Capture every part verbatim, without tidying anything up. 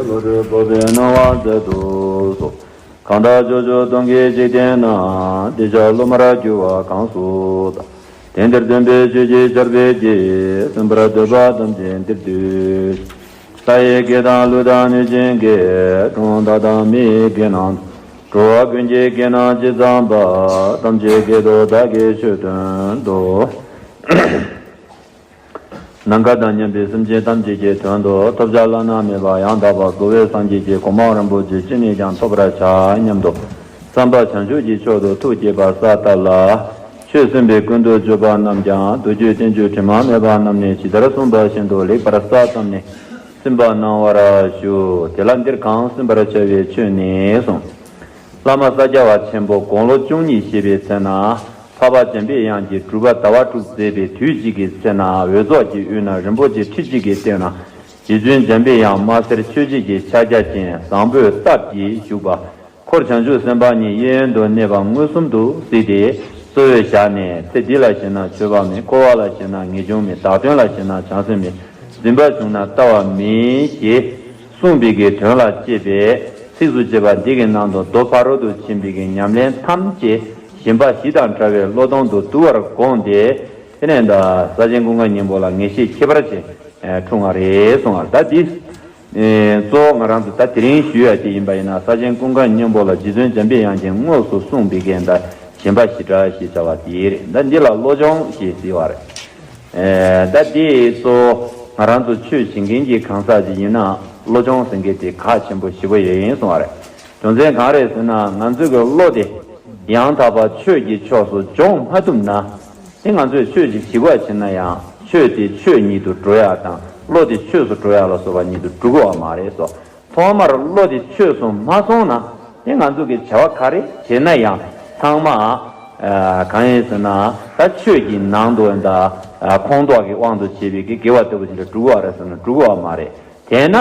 བློ་གྲོས་སྤོབས་པའི་སྣང་བ་མཛད་དུ་གསོལ། གང་དག་ཕྱོགས་བཅུ་སྟོང་གི་འཇིག་རྟེན་ན། བདེ་གཤེགས་སློབ་མར་གྱུར་པ་གང་སུ་དག། དེང་འདིར་སྟོན་པའི་ཆོས་ཀྱི་ཆར་འབེབས་ཀྱིས། གསན་པར་འདོད་པ་ཐམས་ཅད་འདིར་འདུས། ལྷ་ཡི་སྐད་དང་ཀླུ་དང་གནོད་སྦྱིན་སྐད། གྲུལ་བུམ་དག་དང་མི་ཡི་སྐད་རྣམས་དང་། འགྲོ་བ་ཀུན་གྱི་སྐད་རྣམས་ཇི་ཙམ་པ། ཐམས་ཅད་སྐད་དུ་བདག་གིས་ཆོས་བསྟན་ཏོ། ནམ་མཁའ་དང་མཉམ་པའི་སེམས་ཅན་ཐམས་ཅད་ཀྱི་དོན་དུ་ཐོབ་བྱ་བླ་ན་མེད་པ་ཡང་དག་པར་རྫོགས་པའི་སངས་རྒྱས་ཀྱི་གོ་འཕང་རིན་པོ་ཆེ་ཅི་ནས་ཀྱང་ཐོབ་པར་བྱ་སྙམ་དུ། བསམ་པ་བྱང་ཆུབ་ཀྱི་མཆོག་ཏུ་ཐུགས་བསྐྱེད་པ་གསལ་བཏབ་ལ། ཆོས་གསན་པའི་ཀུན་ཏུ་སྤྱོད་པ་རྣམས་ཀྱང་མདོ་རྒྱུད་བསྟན་བཅོས་དྲི་མ་མེད་པ་རྣམས་ནས་ཇི་ལྟར་གསུངས་པ་བཞིན་དུ་ལེགས་པར་གསལ་བཏབ་ནས་གསན་པ་གནང་བར་ཞུ། དེ་ལ་འདིར་གང་གསན་པར་བྱ་བའི་ཆོས་ནི་གསུངས། བླ་མ་ས་སྐྱ་པ་ཆེན་པོ་དགུང་ལོ་བཅུ་གཉིས་བཞེས་པའི་ཚེ་ན། འཕགས་པ་འཇམ་པའི་དབྱངས་ཀྱིས་སྒྲུབ་པ་ཟླ་བ་དྲུག་མཛད་པའི་དུས་གཅིག་གི་ཚེ་ན། འོད་ཚོགས་ཀྱི་དབུས་ན་རིན་པོ་ཆེ་ཁྲི་གཅིག་གི་སྟེང་ན། རྗེ་བཙུན་འཇམ་པའི་དབྱངས་དམར་སེར་ཆོས་འཆད་ཀྱི་ཕྱག་རྒྱ་ཅན་བཟང་པོའི་སྟབས་ཀྱིས་བཞུགས་པ། འཁོར་བྱང་ཆུབ་སེམས་དཔའ་གཉིས་གཡས་གཡོན་དུ་གནས་པ་མངོན་སུམ་དུ་གཟིགས་ཏེ་གསོལ་བས་བཞག་ནས། ཚེ་འདི་ལ་ཞེན་ན་ཆོས་པ་མེད། འཁོར་བ་ལ་ཞེན་ན་ངེས་འབྱུང་མེད། བདག་དོན་ལ་ཞེན་ན་བྱང་སེམས་མེད། འཛིན་པ་བྱུང་ན་ལྟ་བ་མེད་ཞེས་གསུངས་པའི་གི་དོན་ལ་དཔྱད་པའི་ཚིགས་སུ་བཅད་པ་འདི་གི་ནང་དུ་མདོ་ཕ་རོལ་ཏུ་ཕྱིན་པའི་གི་ཉམས་ལེན་ཐམས་ཅད་ཞེན་པ་བཞི་དང་བྲལ་བའི་བློ་སྟོང་དུ་བསྡུ་བར་དགོངས་ཏེ། དེ་ནས་ད་ས་ཆེན་ཀུན་དགའ་སྙིང་པོ་ལ་ངེས་ཤེས་ཁྱད་པར་ཅན་འཁྲུངས་པ་རེད་གསུངས་པ། ད་འདི་གཙོ་བོ་ང་རང་ཚོ་ད་དེ་རིང་ཞུ་ཡ་དེ་ཡིན་པ་ཡིན་ན། ས་ཆེན་ཀུན་དགའ་སྙིང་པོ་ལ་རྗེ་བཙུན་འཇམ་པའི་དབྱངས་ཀྱིས་དངོས་སུ་གསུངས་པའི་གི་ད་ཞེན་པ་བཞི་བྲལ་ཞེས་བྱ་བ་དེ་རེད། ད་འདི་ལ་བློ་སྦྱོང་ཞེས་ཟེར་བ་རེད། ཨེ། ད་དེ་ཚོ་ང་རང་ཚོ་ཆོས་བྱེད་མཁན་གྱི་གང་ཟག་ཅིག་ཡིན་ན་བློ་སྦྱོང་ཟེར་མཁན་དེ་གལ་ཆེན་པོ་ཞེ་པོ་ཡོད་ཡིན་གསུང་བ་རེད། རྒྱུ་མཚན་གང་རེད་ཟེར་ན། ང་ཚོའི་གི་བློ་དེ་ཡང་དག་པ་ཆོས་ཀྱི་ཕྱོགས་སུ་སྦྱོང་མ་ཐུབ་ན། དེ་ང་ཚོས་ཆོས་ཅིག་བྱེད་དགོས་བྱེད་ན་ཡང་ཆོས་དེ་ཆོས་ཉིད་དུ་འགྲོ་ཡག་དང་བློ་དེ་ཆོས་སུ་འགྲོ་ཡག་ལ་སོགས་པ་ཉིད་དུ་འགྲོ་གི་ཡོད་མ་རེད་སོ། ཐོག་མར་བློ་དེ་ཆོས་སུ་མ་སོང་ན། དེ་ང་ཚོ་གི་བྱ་བ་ག་རེ་བྱེད་ན་ཡང་ཚང་མ་ཨ་གང་ཡིན་ཟེར་ན། ད་ཆོས་ཀྱི་ནང་དུ་ད་ཨ་ཁོངས་གཏོགས་ཀྱི་དབང་དུ་བྱས་པའི་གི་དགེ་བ་ལྟ་བུ་ཅིག་ལ་འགྲོ་གི་ཡོད་རེད་ཟེར་ན་འགྲོ་གི་ཡོད་མ་རེད། དེས་ན་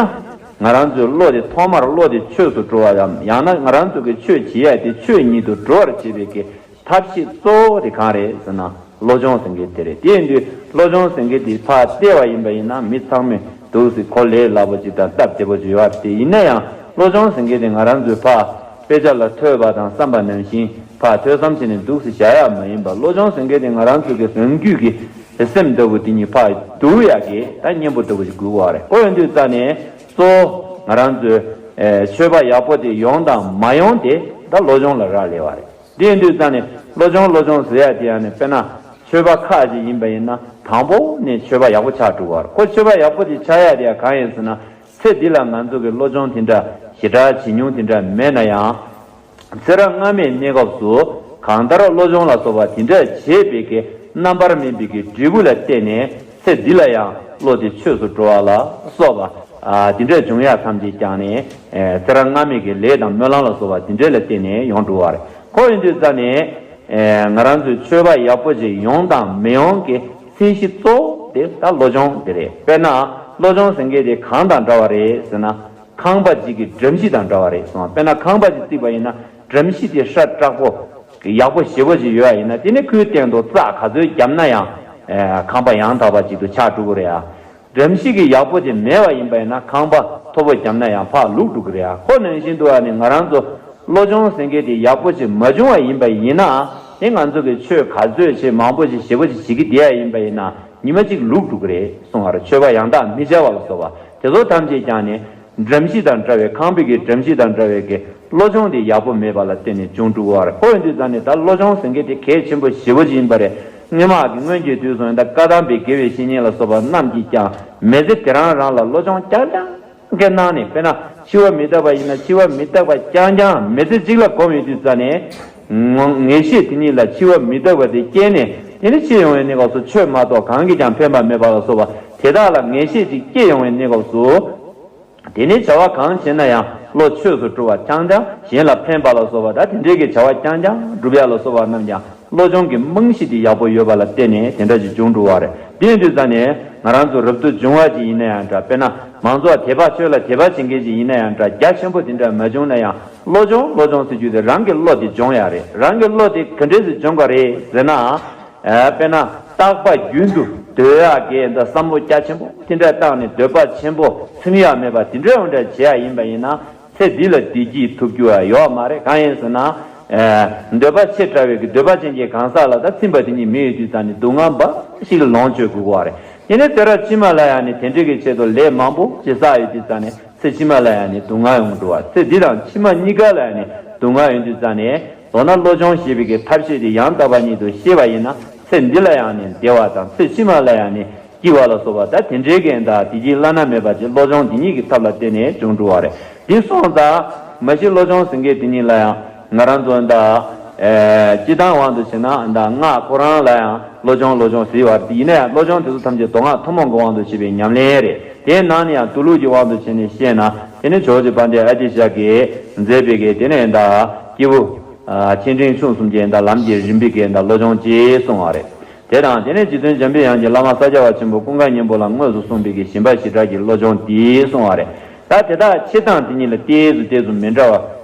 ང་རང་ཚོའི་བློ་དེ་ཐོག་མར་བློ་དེ་ཆོས་སུ་འགྲོ་བ་ཡང་ཡང་ན་ང་རང་ཚོ་གི་ཆོས་བྱེད་ཡ་དེ་ཆོས་ཉིད་དུ་འགྲོ་བར་བྱེད་པའི་གི་ཐབས་ཤེས་གཙོ་བོ་དེ་གང་རེད་ཟེར་ན། བློ་སྦྱོང་ཟེར་མཁན་དེ་རེད། དེ་ཡིན་དུས་བློ་སྦྱོང་ཟེར་མཁན་དེ་ཕར་བལྟས་པ་ཡིན་པ་ཡིན་ན། མི་ཚང་མས་འདུག་སེ་གོ་ལས་སླ་པོ་ཅིག་དང་སྟབས་བདེ་པོ་ཅིག་ཡོད་རེད། དེ་ཡིན་ན་ཡང་བློ་སྦྱོང་ཟེར་མཁན་དེ་ང་རང་ཚོས་ཕར་དཔེ་ཆ་ལ་ཐོས་པ་དང་བསམ་པ་ནང་བཞིན་ཕར་ཐོས་བསམ་བྱས་ནས་འདུག་སེ་བཞག་ཡག་མ་ཡིན་པ། བློ་སྦྱོང་ཟེར་མཁན་དེ་ང་རང་ཚོ་གི་རང་རྒྱུད་ཀྱི་སེམས་ལྟ་བུ་དེ་ཉིད་ཕར་བསྡུ་ཡག་གི་ད་གཉེན་པོ་ལྟ་བུ་ཞིག་དགོས་པ་རེད། ཨོ། ཡིན་དུས་ཙ་ནས་གཙོ་བོ་ང་རང་ཚོའི་ཨེ་ཆོས་པ་ཡག་པོ་དེ་ཡོང་དང་མ་ཡོང་དེ་ད་བློ་སྦྱོང་ལ་རག་ལས་པ་རེད། དེ་ཡིན་དུས་ཙ་ནས་བློ་སྦྱོང་བློ་སྦྱོང་ཟེར་ཡ་དེ་ཡང་ནི་དཔེར་ན་ཆོས་པ་ཁག་ཅིག་ཡིན་པ་ཡིན་ན་དང་པོ་ནས་ཆོས་པ་ཡག་པོ་ཆགས་འགྲོ་གི་ཡོད་རེད། ཁོ་ཆོས་པ་ཡག་པོ་དེ་ཆགས་ཡ་དེ་ཡང་གང་ཡིན་ཟེར་ན། ཚེ་འདི་ལ་ང་ཚོ་གི་བློ་སྦྱོང་དེ་འདྲ་ཞེ་དྲག་བྱེད་མྱོང་དེ་འདྲ་མེད་ན་ཡང་། ཚེ་རབས་སྔ་མའི་གནས་སྐབས་སུ་གང་ལྟར་བློ་སྦྱོང་ལ་སོགས་པ་དེ་འདྲ་བྱས་པའི་གི་རྣམ་པར་སྨིན་པའི་གི་འབྲས་བུ་ལ་བརྟེན་ནས་ཚེ་འདི་ལ་ཡང་བློ་དེ་ཆོས་སུ་འགྲོ་བ་ལ་སོགས་པ་ཨ་དེ་འདྲ་འབྱུང་ཡ་ཐམས་ཅད་ཀྱང་ནི་ཨེ་ཚེ་རབས་སྔ་མའི་གི་ལས་དང་སྨོན་ལམ་ལ་སོགས་པ་དེ་འདྲ་ལ་བརྟེན་ནས་ཡོང་འགྲོ་བ་རེད། ཁོ་ཡིན་དུས་ཙ་ནས་ཨེ་ང་རང་ཚོའི་ཆོས་པ་ཡག་པོ་ཅིག་ཡོང་དང་མི་ཡོང་གི་ཚད་གཞི་གཙོ་བོ་དེ་ད་བློ་སྦྱོང་དེ་རེད། དཔེར་ན་བློ་སྦྱོང་ཟེར་མཁན་དེ་གང་དང་འདྲ་བ་རེད་ཟེར་ན། ཁང་པ་གཅིག་གི་འགྲམ་གཞི་དང་འདྲ་བ་རེད་གསུངས། དཔེར་ན་ཁང་པ་གཅིག་བརྩིགས་པ་ཡིན་ན་འགྲམ་གཞི་དེ་ཧྲ་དྲག་པོ་ཡག་པོ་ཞེ་པོ་ཅིག་ཡོད་པ་ཡིན་ན། དེ་ནི་ཁོའི་སྟེང་དུ་རྩྭ་ག་ཚོད་བརྒྱབ་ན་ཡང་ཨེ་ཁང་པ་ཡང་དག་པ་ཅིག་ཏུ་ཆགས་འགྲོ་གི་རེད་ཨ། འགྲམ་གཞི་གི་ཡག་པོ་དེ་མེད་པ་ཡིན་པ་ཡིན་ན་ཁང་པ་མཐོ་པོ་བརྒྱབ་ན་ཡང་ཕར་ལུག་འགྲོ་གི་རེད་ཨ། ཁོ་ནང་བཞིན་དུ་ཨ་ནི་ང་རང་ཚོ་བློ་སྦྱོང་ཟེར་མཁན་དེ་ཡག་པོ་ཅིག་མ་བྱུང་བ་ཡིན་པ་ཡིན་ན། དེ་ང་ཚོ་གི་ཆོས་ག་ཚོད་བྱེད་མང་པོ་ཅིག་ཞེ་པོ་ཅིག་བྱེད་ཀྱི་བསྡད་ཡ་ཡིན་པ་ཡིན་ན་ཉི་མ་གཅིག་ལུག་འགྲོ་གི་རེད་གསུངས་པ་རེད། ཆོས་པ་ཡང་དག་མི་བྱ་བ་ལ་སོགས་པ་དེ་ཚོ་ཐམས་ཅད་ཀྱང་ནི། འགྲམ་གཞི་དང་འདྲ་བའི་ཁང་པའི་གི་འགྲམ་གཞི་དང་འདྲ་བའི་གི་བློ་སྦྱོང་དེ་ཡག་པོ་མེད་པ་ལ་བརྟེན་ནས་བྱུང་འགྲོ་གི་ཡོད་རེད། ཁོ་ཡིན་དུས་ཙང་ནས་ད་བློ་སྦྱོང་ཟེར་མཁན་དེ་གལ་ཆེན་པོ་ཞེ་པོ་ཅིག་ཡིན་པ་རེད། སྔོན་མ་གི་སྔོན་གྱི་དུས་སུ་ཡང་ད་བཀའ་གདམས་པའི་དགེ་བའི་བཤེས་གཉེན་ལ་སོགས་པ་རྣམས་ཀྱིས་ཀྱང་མི་ཚེ་དེ་རང་རང་ལ་བློ་སྦྱོང་རྐྱང་རྐྱང་གི་གནང་ནས། དཔེར་ན་འཆི་བ་མི་རྟག་པ་ཡིན་ན་འཆི་བ་མི་རྟག་པ་རྐྱང་རྐྱང་མི་ཚེ་གཅིག་ལ་སྒོམ་ཡོད་དུས་ཙང་ནས། ངོ་ངེས་ཤེས་དེ་ཉིད་ལ་འཆི་བ་མི་རྟག་པ་དེ་སྐྱེས་ནས། དེ་ནི་འཆི་ཡོང་བའི་གནས་སྐབས་སུ་ཆོས་མ་གཏོགས་གང་གིས་ཀྱང་ཕན་པ་མེད་པ་ལ་སོགས་པ་དེ་དག་ལ་ངེས་ཤེས་ཅིག་སྐྱེས་ཡོང་བའི་གནས་སྐབས་སུ། དེ་ནས་བྱ་བ་གང་བྱེད་ན་ཡང་བློ་ཆོས་སུ་འགྲོ་བ་རྐྱང་རྐྱང་། གཞན་ལ་ཕན་པ་ལ་སོགས་པ་དང་དེ་འདྲའི་གི་བྱ་བ་རྐྱང་རྐྱང་སྒྲུབ་ཡ་ལ་སོགས་པ་རྣམས་ཀྱང་བློ་སྦྱོང་གི་རྨང་གཞི་དེ་ཡག་པོ་ཡོད་པ་ལ་བརྟེན་ནས་དེ་འདྲ་ཞིག་འབྱུང་འགྲོ་བ་རེད། དེ་ཡིན་དུས་ཙང་ནས་ང་རང་ཚོ་རབ་ཏུ་བྱུང་བ་ཅིག་ཡིན་ན་ཡང་འདྲ། དཔེར་ན་མང་ཚོགས་དད་པ་ཆོས་ལ་དད་པ་བྱེད་མཁན་ཅིག་ཡིན་ན་ཡང་འདྲ། རྒྱ་ཆེན་པོ་དེ་འདྲ་མ་བྱུང་ན་ཡང་བློ་སྦྱོང་བློ་སྦྱོང་ཟེར་རྒྱུ་དེ་རང་གི་བློ་དེ་སྦྱོང་ཡ་རེད། རང་གི་བློ་དེ་ག་འདྲས་སེ་སྦྱོང་དགོས་རེད་ཟེར་ན། ཨ་དཔེར་ན་རྟག་པ་རྒྱུན་དུ་ འདོད་ཡག་གི་འདི་བསམ་བློ་རྒྱ་ཆེན་པོ་དེ་འདྲ་བཏང་ནས་འདོད་པ་ཆེན་པོ་ཚིམ་ཡག་མེད་པ་དེ་འདྲ་འོ་འདྲ་བྱེད་ཡག་ཡིན་པ་ཡིན་ན། ཚེ་འདི་ལ་བདེ་སྐྱིད་ཐོབ་རྒྱུ་ཡང་ཡོད་མ་རེད། གང་ཡིན་ཟེར་ན། ཨེ། འདོད་པ་ཆེ་དྲགས་པའི་གི་འདོད་པ་ཅན་གྱི་གང་ཟག་ལ་ད་ཚིམ་པ་དེ་ཉིད་མེད་ཡོད་དུས་ཙང་ནས་སྡུག་བསྔལ་འབའ་ཞིག་ལ་ལོངས་སྤྱོད་དགོས་ཀྱི་ཡོད་རེད། དེ་ནས་དེ་ར་ཕྱི་མ་ལ་ཡང་ནི་དེ་འདྲའི་གི་ཆེད་དུ་ལས་མང་པོ་ཞིག་བསགས་ཡོད་དུས་ཙང་ནས་ཚེ་ཕྱི་མ་ལ་ཡང་ནི་སྡུག་བསྔལ་ཡོང་འགྲོ་བ། ཚེ་འདི་དང་ཕྱི་མ་གཉིས་ཀ་ལ་ཡང་ནི་སྡུག་བསྔལ་ཡོང་དུས་ཙང་ནས། མདོར་ན་བློ་སྦྱོང་ཞེས་པའི་གི་ཐབས་ཤེས་དེ་ཡང་དག་པ་ཉིད་དུ་ཤེས་པ་ཡིན་ན། ཚེ་འདི་ལ་ཡང་ནི་བདེ་བ་དང་ཚེ་ཕྱི་མ་ལ་ཡང་ནི་སྐྱིད་པ་ལ་སོགས་པ་ད་དེ་འདྲའི་གི་ད་བདེ་སྐྱིད་བླ་ན་མེད་པ་ཅིག་བློ་སྦྱོང་འདི་ཉིད་ཀྱི་ཐབས་ལ་བརྟེན་ནས་འབྱུང་འགྲོ་བ་རེད། འདི་སོང་ཙང་མ་གཞི་བློ་སྦྱོང་ཟེར་མཁན་དེ་ཉིད་ལ་ཡང་ང་རང་ཚོ་ད་ཨེ་སྤྱི་བཏང་དབང་དུ་བྱས་ན་ད་སྔགས་ཁོ་རང་ལ་ཡང་བློ་སྦྱོང་བློ་སྦྱོང་ཟེར་བ་དེ་ཡིན་ན་ཡང་བློ་སྦྱོང་དེ་ཚོ་ཐམས་ཅད་མདོ་སྔགས་ཐུན་མོང་གི་དབང་དུ་བྱས་པའི་ཉམས་ལེན་རེད། དེའི་ནང་ནས་ཡང་མདོ་ལུགས་ཀྱི་དབང་དུ་བྱས་ནས་བཤད་ན། དེ་ནི་ཇོ་བོ་རྗེ་དཔལ་ལྡན་ཨ་ཏི་ཤ་གིས་མཛད་པའི་གི་དེ་ནས་ད་སྐྱེས་བུ། ཨ། ཆེ་འབྲིང་ཆུང་གསུམ་གྱི་ད་ལམ་གྱི་རིམ་པའི་གི་ད་བློ་སྦྱོང་ཅེས་གསུངས་པ་རེད། དེ་དང་དེ་ནས་རྗེ་བཙུན་འཇམ་པའི་དབྱངས་ཀྱིས་བླ་མ་ས་སྐྱ་པ་ཆེན་པོ་ཀུན་དགའ་སྙིང་པོ་ལ་དངོས་སུ་གསུངས་པའི་གི་ཞིང་པ་ཞི་དྲག་གི་བློ་སྦྱོང་འདི་གསུངས་པ་རེད། ད་དེ་དག་ཕྱེ་སྟངས་དེ་གཉིས་ལ་ཏོག་ཙམ་ཏོག་ཙམ་མི་འདྲ་བ་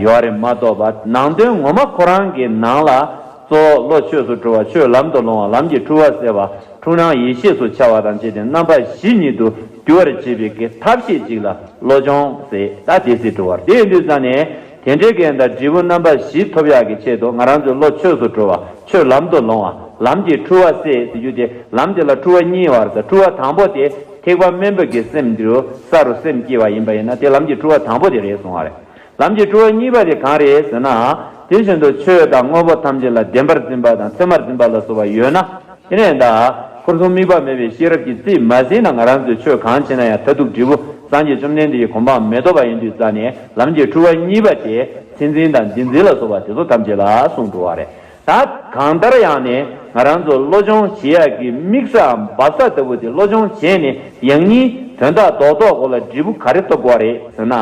ཡོད་རེད་མ་གཏོགས་པ། ནང་དོན་ངོ་མ་ཁོ་རང་གི་ནང་ལ་གཙོ་བོ་བློ་ཆོས་སུ་འགྲོ་བ། ཆོས་ལམ་དུ་སློང་བ། ལམ་གྱི་འཁྲུལ་བ་སེལ་བ། འཁྲུལ་སྣང་ཡེ་ཤེས་སུ་འཆར་བ་དང་བཅས་ཏེ་རྣམ་པ་བཞི་ཉིད་དུ་འགྱུར་བར་བྱེད་པའི་གི་ཐབས་ཤེས་ཅིག་ལ་བློ་སྦྱོང་ཟེར། ད་དེ་ཟེར་འགྲོ་བ་རེད། དེ་ཡིན་དུས་ཙང་ནས། དེ་འདྲའི་གི་ད་འབྲས་བུ་རྣམ་པ་བཞི་ཐོབ་ཡག་གི་ཆེད་དུ་ང་རང་ཚོའི་བློ་ཆོས་སུ་འགྲོ་བ། ཆོས་ལམ་དུ་སློང་བ། ལམ་གྱི་འཁྲུལ་བ་སེལ་ཟེར་རྒྱུ་དེ། ལམ་དེ་ལ་འཁྲུལ་བ་གཉིས་ཡོད་རེད། འཁྲུལ་བ་དང་པོ་དེ་ཐེག་པ་དམན་པ་གི་སེམས་འདི་རུ་ས་རུ་སེམས་སྐྱེ་བ་ཡིན་པ་ཡིན་ན། དེ་ལམ་གྱི་འཁྲུལ་བ་དང་པོ་དེ་རེད་གསུང་བ་རེད། ལམ་གྱི་འཁྲུལ་བ་གཉིས་པ་དེ་གང་རེད་ཟེར་ན། དེ་བཞིན་དུ་ཆོས་དང་དངོས་པོ་ཐམས་ཅད་ལ་བདེན་པར་འཛིན་པ་དང་མཚན་མར་འཛིན་པ་ལ་སོགས་པ་ཡོད་ན། དེ་ནས་ད་ཁོར་སོང་དམིགས་པ་མེད་པའི་ཤེས་རབ་ཀྱིས་རྩིས་མ་ཟིན་ན། ང་རང་ཚོས་ཆོས་གང་བྱས་ན་ཡང་མཐར་ཐུག་འབྲས་བུ་སངས་རྒྱས་བཅོམ་ལྡན་འདས་ཀྱི་གོ་འཕང་མི་ཐོབ་པ་ཡིན་དུས་ཙང་ནས། ལམ་གྱི་འཁྲུལ་བ་གཉིས་པ་དེ་མཚན་འཛིན་དང་བདེན་འཛིན་ལ་སོགས་པ་དེ་ཚོ་ཐམས་ཅད་ལ་གསུངས་འགྲོ་བ་རེད། ད་གང་ལྟར་ཡང་ནས་ང་རང་ཚོ་བློ་སྦྱོང་བྱེད་ཡག་གི་དམིགས་སའམ་སྦ་ས་ལྟ་བུ་དེ། བློ་སྦྱོང་བྱས་ནས་ཡང་སྙིང་དོན་དག་རྡོག་རྡོག་གོ་ལ་འབྲས་བུ་ག་རེ་ཐོབ་དགོས་རེད་ཟེར་ན།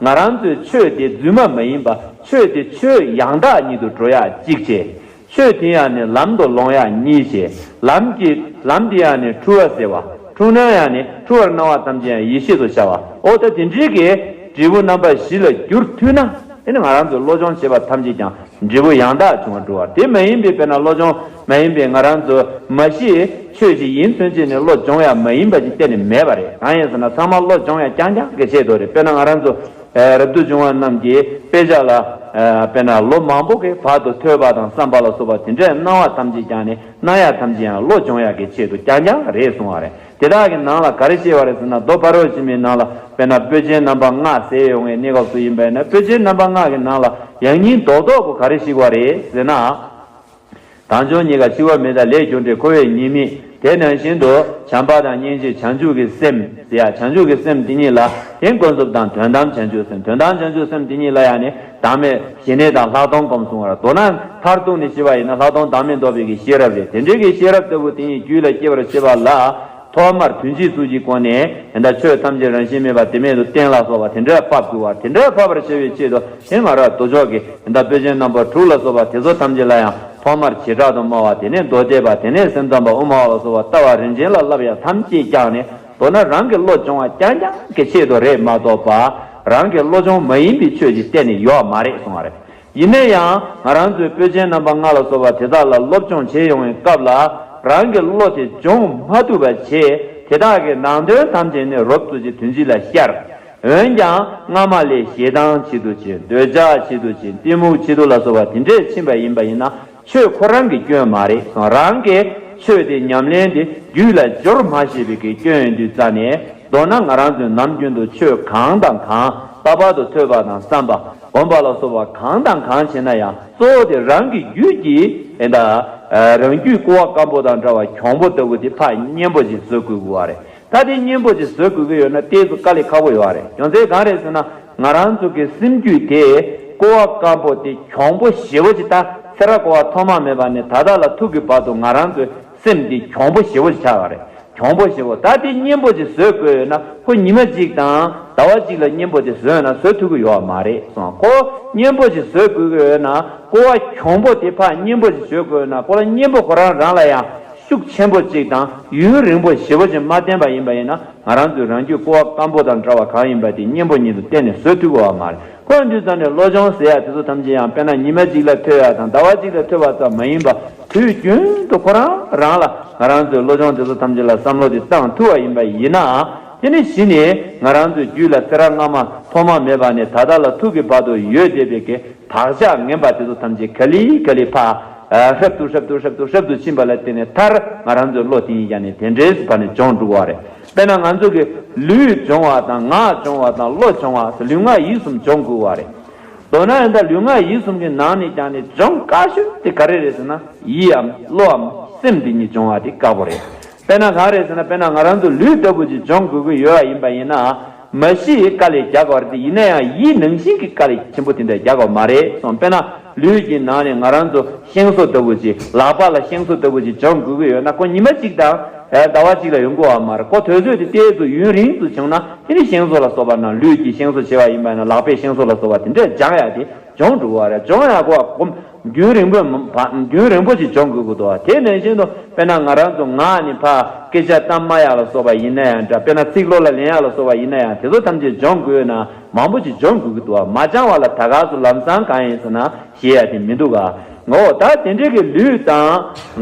ང་རང་ཚོའི་ཆོས་དེ་རྫུན་མ་མ་ཡིན་པ། ཆོས་དེ་ཆོས་ཡང་དག་ཉིད་དུ་འགྲོ་ཡག་གཅིག་བྱས། ཆོས་དེ་ཡང་ནི་ལམ་དུ་སློང་ཡག་གཉིས་བྱས། ལམ་གྱི་ལམ་དེ་ཡང་ནི་འཁྲུལ་བ་སེལ་བ། འཁྲུལ་སྣང་ཡང་ནི་འཁྲུལ་བར་སྣང་བ་ཐམས་ཅད་ཡང་ཡེ་ཤེས་སུ་འཆར་བ། འོ་ད་དེ་འདྲའི་གི་འབྲས་བུ་རྣམ་པ་བཞི་ལ་འགྱུར་ཐུབ་ན། དེ་ནི་ང་རང་ཚོས་བློ་སྦྱོང་བྱས་པ་ཐམས་ཅད་ཀྱང་འབྲས་བུ་ཡང་དག་བྱུང་བར་འགྲོ་བ། དེ་མ་ཡིན་པའི་དཔེར་ན་བློ་སྦྱོང་མ་ཡིན་པའི་ང་རང་ཚོ་མ་ཤེས་ཆོས་ཤིག་ཡིན་ཚུན་ཆད་ནས་བློ་སྦྱོང་ཡག་མ་ཡིན་པ་ཅིག་གཏན་ནས་མེད་པ་རེད། གང་ཡིན་ཟེར་ན་ཚང་མ་བློ་སྦྱོང་ཡག་རྐྱང་རྐྱང་གི་ཆེད་དུ་རེད། དཔེར་ན་ང་རང་ཚོ། ཨ། རབ་ཏུ་བྱུང་བ་རྣམས་ཀྱི་དཔེ་ཆ་ལ། ཨ། དཔེར་ན་ལོ་མང་པོ་གི་བར་དུ་ཐོས་པ་དང་བསམ་པ་ལ་སོགས་པ་དེ་འདྲའི་སྣང་བ་ཐམས་ཅད་ཀྱང་ནི་སྣང་ཡག་ཐམས་ཅད་ཡང་བློ་སྦྱོང་ཡག་གི་ཆེད་དུ་རྐྱང་རྐྱང་རེད་གསུང་བ་རེད། དེ་དག་གི་ནང་ལ་ག་རེ་བཤད་པ་རེད་ཟེར་ན། མདོ་ཕ་རོལ་ཕྱིན་པའི་ནང་ལ་དཔེར་ན་པོད་ཆེན་རྣམ་པ་ལྔ་ཟེར་ཡོང་བའི་གནས་སྐབས་སུ་ཡིན་པས་ན། པོད་ཆེན་རྣམ་པ་ལྔ་གི་ནང་ལ་ཡང་སྙིང་རྡོག་རྡོག་པོ་ག་རེ་ཞིག་པ་རེད་ཟེར་ན། དལ་འབྱོར་རྙེད་དཀའ་འཆི་བ་མེད་དང་ལས་རྒྱུ་འབྲས་འཁོར་བའི་ཉེས་དམིགས། དེ་ནང་བཞིན་དུ་བྱམས་པ་དང་སྙིང་རྗེ་བྱང་ཆུབ་ཀྱི་སེམས་ཟེར་ཡ། བྱང་ཆུབ་ཀྱི་སེམས་དེ་ཉིད་ལ་དེ་ཀུན་རྫོབ་དང་དོན་དམ་བྱང་ཆུབ་སེམས། དོན་དམ་བྱང་ཆུབ་སེམས་དེ་ཉིད་ལ་ཡང་ནི་བདག་མེད་ཞི་གནས་དང་ལྷག་མཐོང་སྒོམ་གསུང་བར། མདོར་ན་མཐར་ཐུག་ནས་བཤད་པ་ཡིན་ན་ལྷག་མཐོང་བདག་མེད་རྟོགས་པའི་གི་ཤེས་རབ་རེད། དེ་འདྲའི་གི་ཤེས་རབ་ལྟ་བུ་དེ་ཉིད་རྒྱུད་ལ་སྐྱེ་བར་བྱེད་པ་ལ། ཐོག་མར་དོན་སྤྱིའི་ཚུལ་གྱི་སྒོ་ནས་ད་ཆོས་ཐམས་ཅད་རང་བཞིན་མེད་པ་དེ་མེད་དུ་གཏན་ལ་ཕབ་པ། དེ་འདྲ་ཕབ་དགོས་པ། དེ་འདྲ་ཕབ་པར་བྱ་བའི་ཆེད་དུ་དེ་ང་རང་མདོ་ཕྱོགས་ཀྱི་ད་པོད་ཆེན་རྣམ་པ་དྲུག་ལ་སོགས་པ་དེ་ཚོ་ཐམས་ཅད་ལ་ཡང་ཐོག་མར་བྱེ་བྲག་ཏུ་སྨྲ་བ། དེ་ནས་མདོ་སྡེ་པ། དེ་ནས་སེམས་ཙམ་པ་དབུ་མ་པ་ལ་སོགས་པ་ལྟ་བ་རིན་ཆེན་ལ་བསླབ་ཡ་ཐམས་ཅད་ཀྱང་ནི་མདོར་ན་རང་གི་བློ་སྦྱོང་བ་རྐྱང་རྐྱང་གི་ཆེད་དུ་རེད་མ་གཏོགས་པ། རང་གི་བློ་སྦྱོང་མ་ཡིན་པའི་ཆོས་ཅིག་གཏན་ནས་ཡོད་མ་རེད་གསུང་བ་རེད། ཡིན་ན་ཡང་ང་རང་ཚོའི་པོད་ཆེན་རྣམ་པ་ལྔ་ལ་སོགས་པ་དེ་དག་ལ་སློབ་སྦྱོང་བྱེད་ཡོང་བའི་སྐབས་ལ། རང་གི་བློ་དེ་སྦྱོང་མ་ཐུབ་པ་བྱས། དེ་དག་གི་ནང་དོན་ཐམས་ཅད་ནི་རོབ་ཙམ་ཅིག་དོན་སྤྱི་ལ་ཤར། འོན་ཀྱང་སྔ་མ་ལས་ཞེ་སྡང་ཆེ་དུ་ཕྱིན། འདོད་ཆགས་ཆེ་དུ་ཕྱིན། གཏི་མུག་ཆེ་དུ་ལ་སོགས་པ་དེ་འདྲས་ཕྱིན་པ་ཡིན་པ་ཡིན་ན། ཆོས་ཁོ་རང་གི་སྐྱོན་མ་རེད་གསུངས། རང་གི་ཆོས་དེ་ཉམས་ལེན་དེ་རྒྱུད་ལ་སྦྱོར་མ་ཤེས་པའི་གི་སྐྱོན་ཡིན་དུས་ཙང་ནས། མདོར་ན་ང་རང་ཚོས་ནམ་རྒྱུན་དུ་ཆོས་གང་དང་གང་ལྷག་པར་དུ་ཐོས་པ་དང་བསམ་པ། སྒོམ་པ་ལ་སོགས་པ་གང་དང་གང་བྱེད་ན་ཡང་གཙོ་བོ་དེ་རང་གི་རྒྱུད་ཀྱི་ཨེ་ད་རང་རྒྱུད་ཀོ་བ་སྐམ་པོ་དང་འདྲ་བ་གྱོང་པོ་ལྟ་བུ་དེ་ཕར་མཉེན་པོ་ཅིག་བཟོ་དགོས་ཀྱི་ཡོད་རེད། ད་དེ་མཉེན་པོ་ཅིག་བཟོ་དགོས་ཀྱི་ཡོད་ན་ཏོག་ཙམ་དཀའ་ལས་ཁག་པོ་ཡོད་རེད། རྒྱུ་མཚན་གང་རེད་ཟེར་ན། ང་རང་ཚོ་གི་སེམས་རྒྱུད་དེ་ཀོ་བ་སྐམ་པོ་དེ་གྱོང་པོ་ཞེ་པོ་ཅིག་ད་ཚེ་རབས་ཀོ་བ་ཐོག་མ་མེད་པ་ནས་ད་ལྟ་ལ་ཐུག་གི་བར་དུ་ང་རང་ཚོའི་སེམས་དེ་གྱོང་པོ་ཞེ་པོ་ཅིག་ཆགས་པ་རེད། གྱོང་པོ་ཞེ་པོ། ད་དེ་མཉེན་པོ་ཅིག་བཟོ་དགོས་ཡོད་ན་ཁོ་ཉི་མ་གཅིག་དང་ཟླ་བ་གཅིག་ལ་མཉེན་པོ་དེ་བཟོས་ན་བཟོ་ཐུབ་ཀྱི་ཡོད་མ་རེད་གསུངས། ཁོ་མཉེན་པོ་ཅིག་བཟོ་དགོས་ཀྱི་ཡོད་ན་ཀོ་བ་གྱོང་པོ་དེ་ཕར་མཉེན་པོ་ཅིག་བཟོ་དགོས་ཡོད་ན་ཁོ་ལ་མཉེན་པོ་ཁོ་རང་རང་ལ་ཡང་ཤུགས་ཆེན་པོ་ཅིག་དང་ཡུན་རིང་པོ་ཞེ་པོ་ཅིག་མ་བསྟེན་པ་ཡིན་པ་ཡིན་ན། ང་རང་ཚོའི་རང་རྒྱུད་ཀོ་བ་སྐམ་པོ་དང་འདྲ་བ་གང་ཡིན་པ་དེ་མཉེན་པོ་ཉིད་དུ་གཏན་ནས་བཟོ་ཐུབ་ཀྱི་ཡོད་མ་རེད། ཁོ་ཡིན་དུས་ཙང་ནས་བློ་སྦྱོང་ཟེར་ཡ་དེ་ཚོ་ཐམས་ཅད་ཡང་དཔེར་ན་ཉི་མ་གཅིག་ལ་ཐོས་ཡ་དང་ཟླ་བ་གཅིག་ལ་ཐོས་པ་ཙམ་མ་ཡིན་པ། དུས་རྒྱུན་དུ་ཁོ་རང་རང་ལ་ང་རང་ཚོའི་བློ་སྦྱོང་དེ་ཚོ་ཐམས་ཅད་ལ་བསམ་བློ་དེ་བཏང་ཐུབ་པ་ཡིན་པ་ཡིན་ན། དེ་ནི་གཞི་ནས་ང་རང་ཚོའི་རྒྱུད་ལ་ཚེ་རབས་སྔ་མ་ཐོག་མ་མེད་པ་ནས་ད་ལྟ་ལ་ཐུག་གི་བར་དུ་ཡོད་བསྡད་པའི་གི་བག་ཆགས་ངན་པ་དེ་ཚོ་ཐམས་ཅད་ག་ལེ་ག་ལེ་ཕར་ཧྲབ་ཏུ་ཧྲབ་ཏུ་ཧྲབ་ཏུ་ཧྲབ་ཏུ་ཕྱིན་པ་ལ་བརྟེན་ནས་མཐར་ང་རང་ཚོའི་བློ་དེ་ཡིན་ཀྱང་ནི་དེ་འདྲའི་བར་ནས་སྦྱོང་འགྲོ་གི་ཡོད་རེད། དཔེར་ན་ང་ཚོ་གི་ལུས་སྦྱོང་བ་དང་ངག་སྦྱོང་བ་དང་བློ་སྦྱོང་བ་ལུས་ངག་ཡིད་གསུམ་སྦྱོང་དགོས་པ་རེད། མདོར་ན་ཡང་ད་ལུས་ངག་ཡིད་གསུམ་གྱི་ནང་ནས་ཀྱང་ནི་སྦྱོང་དཀའ་ཤོས་དེ་ག་རེ་རེད་ཟེར་ན་ཡིད་འམ་བློའམ་སེམས་དེ་གཉིས་སྦྱོང་བ་དེ་དཀའ་པོ་རེད། དཔེར་ན་གང་རེད་ཟེར་ན། དཔེར་ན་ང་རང་ཚོ་ལུས་ལྟ་བུ་ཅིག་སྦྱོང་དགོས་ཀྱི་ཡོད་པ་ཡིན་པ་ཡིན་ན། མ་གཞི་དཀའ་ལས་རྒྱག་དགོས་རེད་དེ། ཡིན་ན་ཡང་ཡིད་ནང་བཞིན་གྱི་དཀའ་ལས་ཆེན་པོ་དེ་འདྲ་རྒྱག་དགོས་མ་རེད་གསུངས། དཔེར་ན་ལུས་ཀྱི་ནང་ནས་ང་རང་ཚོ་ཤིང་བཟོ་ལྟ་བུ་ཅིག་ལག་པ་ལ་ཤིང་བཟོ་ལྟ་བུ་ཅིག་སྦྱོང་དགོས་ཀྱི་ཡོད་ན་ཁོ་ཉི་མ་གཅིག་དང་ཟླ་བ་གཅིག་ལ་ཡོང་གི་ཡོད་མ་རེད། ཁོ་དུས་ཚོད་དེ་ཏོག་ཙམ་ཡུན་རིང་དུ་བྱུང་ན་དེ་ནི་ཤིང་བཟོ་ལ་སོགས་པ་ན་ལུས་ཀྱི་ཤིང་བཟོ་བྱེད་པ་ཡིན་པ་ན་ལག་པའི་ཤིང་བཟོ་ལ་སོགས་པ་དེ་འདྲ་སྦྱང་ཡག་དེ་སྦྱོང་འགྲོ་བ་རེད། སྦྱོང་ཡག་གོ་རྒྱུན་རིང་པོ་རྒྱུན་རིང་པོ་ཞིག་སྦྱོང་དགོས་ཀྱི་འདུག་དེ་ནང་བཞིན་དུ་དཔེར་ན་ང་རང་ཚོ་ངག་ནས་ཕར་སྐད་ཆ་གཏམ་སྨྲ་ཡག་ལ་སོགས་པ་ཡིན་ན་ཡང་འདྲ། དཔེར་ན་ཚིག་བློ་ལ་ལེན་ཡག་ལ་སོགས་པ་ཡིན་ན་ཡང་དེ་ཚོ་ཐམས་ཅད་སྦྱོང་དགོས་ན་མང་པོ་ཞིག་སྦྱོང་དགོས་ཀྱི་འདུག་མ་སྦྱང་བ་ལ་ད་ག་སུ་ལམ་སང་གང་ཡིན་ཟེར་ན་ཤེས་ཡག་དེ་མི་འདུག་ག་འོ་ད་དེ་འདྲའི་གི་ལུས་དང་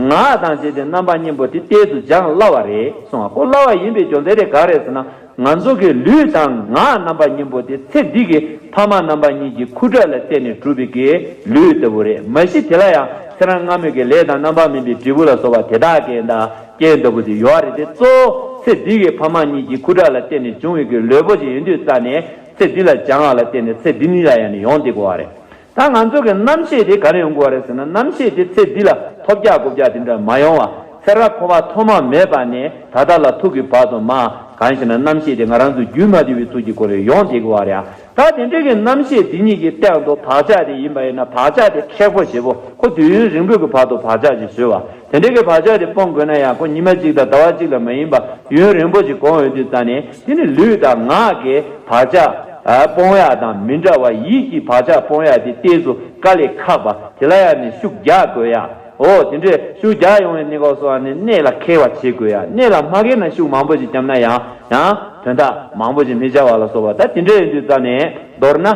ངག་དང་བཅས་ཏེ་རྣམ་པ་གཉིས་པོ་དེ་ཏོག་ཙམ་སྦྱང་སླ་བ་རེད་གསུངས་པ། ཁོ་སླ་བ་ཡིན་པའི་རྒྱུ་མཚན་དེ་ག་རེད་ཟེར་ན། ང་ཚོ་གི་ལུས་དང་ངག་རྣམ་པ་གཉིས་པོ་དེ་ཚེ་འདི་གི་ཕ་མ་རྣམ་པ་གཉིས་ཀྱི་ཁུ་ཁྲག་ལ་བརྟེན་ནས་གྲུབ་པའི་གི་ལུས་ལྟ་བུ་རེད། མ་གཞི་དེ་ལ་ཡང་ཚེ་རབས་སྔ་མོའི་གི་ལས་དང་རྣམ་པར་སྨིན་པའི་འབྲས་བུ་ལ་སོགས་པ་དེ་དག་གི་ད་རྐྱེན་ལྟ་བུ་དེ་ཡོད་རེད་དེ། གཙོ་བོ་ཚེ་འདི་གི་ཕ་མ་གཉིས་ཀྱི་ཁུ་ཁྲག་ལ་བརྟེན་ནས་བྱུང་བའི་གི་ལུས་པོ་ཞིག་ཡིན་དུས་ཙ་ནས་ཚེ་འདི་ལ་སྦྱང་བ་ལ་བརྟེན་ནས་ཚེ་འདི་ཉིད་ལ་ཡང་ནི་ཡོང་བསྡད་དགོས་པ་རེད། ད་ང་ཚོ་གི་རྣམ་ཤེས་དེ་ག་ནས་ཡོང་དགོས་པ་རེད་ཟེར་ན། རྣམ་ཤེས་དེ་ཚེ་འདི་ལ་ཐོབ་རྒྱག་རྐུབ་རྒྱག་དེ་འདྲ་མ་ཡོང་བ། ཚེ་རབས་འཁོར་བ་ཐོག་མ་མེད་པ་ནས་ད་ལྟ་ལ་ཐུག་གི་བར་དུ་མ་གང་ཞེ་ན་རྣམ་ཤེས་དེ་ང་རང་ཚོ་རྒྱུན་མ་བསྡུས་པའི་ཚུལ་གྱི་སྒོ་ནས་ཡོང་བསྡད་ཀྱི་ཡོད་རེད། ད་དེ་འདྲ་གི་རྣམ་ཤེས་དེ་གཉིས་ཀྱི་སྟེང་དུ་བག་ཆགས་དེ་ཡིན་པ་ཡིན་ན་བག་ཆགས་དེ་མཁྲེགས་པོ་ཞེ་པོ་ཁོ་དུས་ཡུན་རིང་པོའི་གི་བར་དུ་བག་ཆགས་ཅིག་བཟོས་པ། དེ་འདྲ་གི་བག་ཆགས་དེ་སྤོང་དགོས་ན་ཡང་ཁོ་ཉི་མ་གཅིག་དང་ཟླ་བ་གཅིག་ལ་མ་ཡིན་པ་ཡུན་རིང་པོ་ཞིག་གོམས་ཡོང་དུས་ཙ་ནས་དེ་ནི་ལུས་དང་ངག་གི་བག་ཆགས་སྤོང་ཡག་དང་མི་འདྲ་བ་ཡིད་ཀྱི་བག་ཆགས་སྤོང་ཡག་དེ་ཏོག་ཙམ་དཀའ་ལས་ཁག་པ། དེ་ལ་ཡང་ནི་ཤུགས་རྒྱག་དགོས་ཡ། འོ་དེ་འདྲས་ཤུགས་རྒྱག་ཡོང་བའི་གནས་སྐབས་སུ་ནི་གནད་ལ་འཁེལ་བ་བྱེད་དགོས་ཡ། གནད་ལ་མ་འཁེལ་ན་ཤུགས་མང་པོ་ཞིག་བརྒྱབ་ན་ཡང་ཡང་དོན་དག་མང་པོ་ཞིག་མི་བྱ་བ་ལ་སོགས་པ། ད་དེ་འདྲས་ཡིན་དུས་ཙ་ནས་མདོར་ན་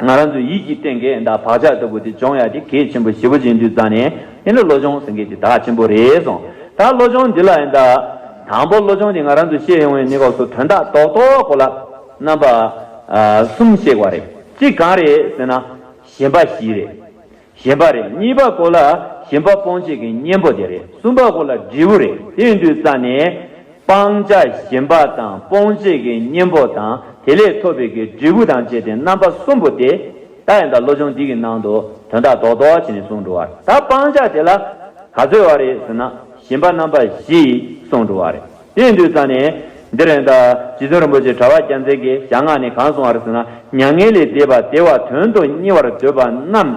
ང་རང་ཚོའི་ཡིད་ཀྱི་སྟེང་གི་ད་བག་ཆགས་ལྟ་བུ་དེ་སྦྱོང་ཡ་དེ་གལ་ཆེན་པོ་ཞེ་པོ་ཅིག་ཡིན་དུས་ཙ་ནས་དེ་ནི་བློ་སྦྱོང་ཟེར་མཁན་དེ་ད་ཆེན་པོ་རེད་གསུངས། ད་བློ་སྦྱོང་འདི་ལ་ཡིན་ད་དང་པོ་བློ་སྦྱོང་དེ་ང་རང་ཚོ་ཤེས་ཡོང་བའི་གནས་སྐབས་སུ་དོན་དག་རྡོག་རྡོག་གོ་ལ་རྣམ་པ་གསུམ་ཤེས་དགོས་རེད། གཅིག་གང་རེད་ཟེར་ན། ཞེན་པ་བཞི་རེད། ཞེན་པ་རེད། གཉིས་པ་གོ་ལ་ཞེན་པ་སྤོང་བྱེད་ཀྱི་གཉེན་པོ་དེ་རེད། གསུམ་པ་གོ་ལ་འབྲས་བུ་རེད། དེ་ཡིན་དུས་ཙ་ནས་སྤང་བྱ་ཞེན་པ་དང་སྤོང་བྱེད་ཀྱི་གཉེན་པོ་དང་དེ་ལས་ཐོབ་པའི་གི་འབྲས་བུ་དང་བཅས་ཏེ་རྣམ་པ་གསུམ་པོ་དེ་ད་ཡིན་ད་བློ་སྦྱོང་འདི་གི་ནང་དུ་དོན་དག་རྡོག་རྡོག་བྱས་ནས་གསུངས་འགྲོ་བ། ད་སྤང་བྱ་དེ་ལ་ག་ཚོད་བ་རེད་ཟེར་ན་ཞེན་པ་རྣམ་པ་བཞི་གསུངས་འགྲོ་བ་རེད། དེ་ཡིན་དུས་ཙ་ནས་འདིར་ཡིན་ད་རྗེ་བཙུན་རིན་པོ་ཆེ་གྲྭ་པ་རྒྱལ་མཚན་གྱིས་ཞལ་སྔ་ནས་གང་གསུངས་པ་རེད་ཟེར་ན། མྱ་ངན་ལས་འདས་པ་བདེ་བ་དོན་དུ་གཉེར་བར་འདོད་པ་རྣམས་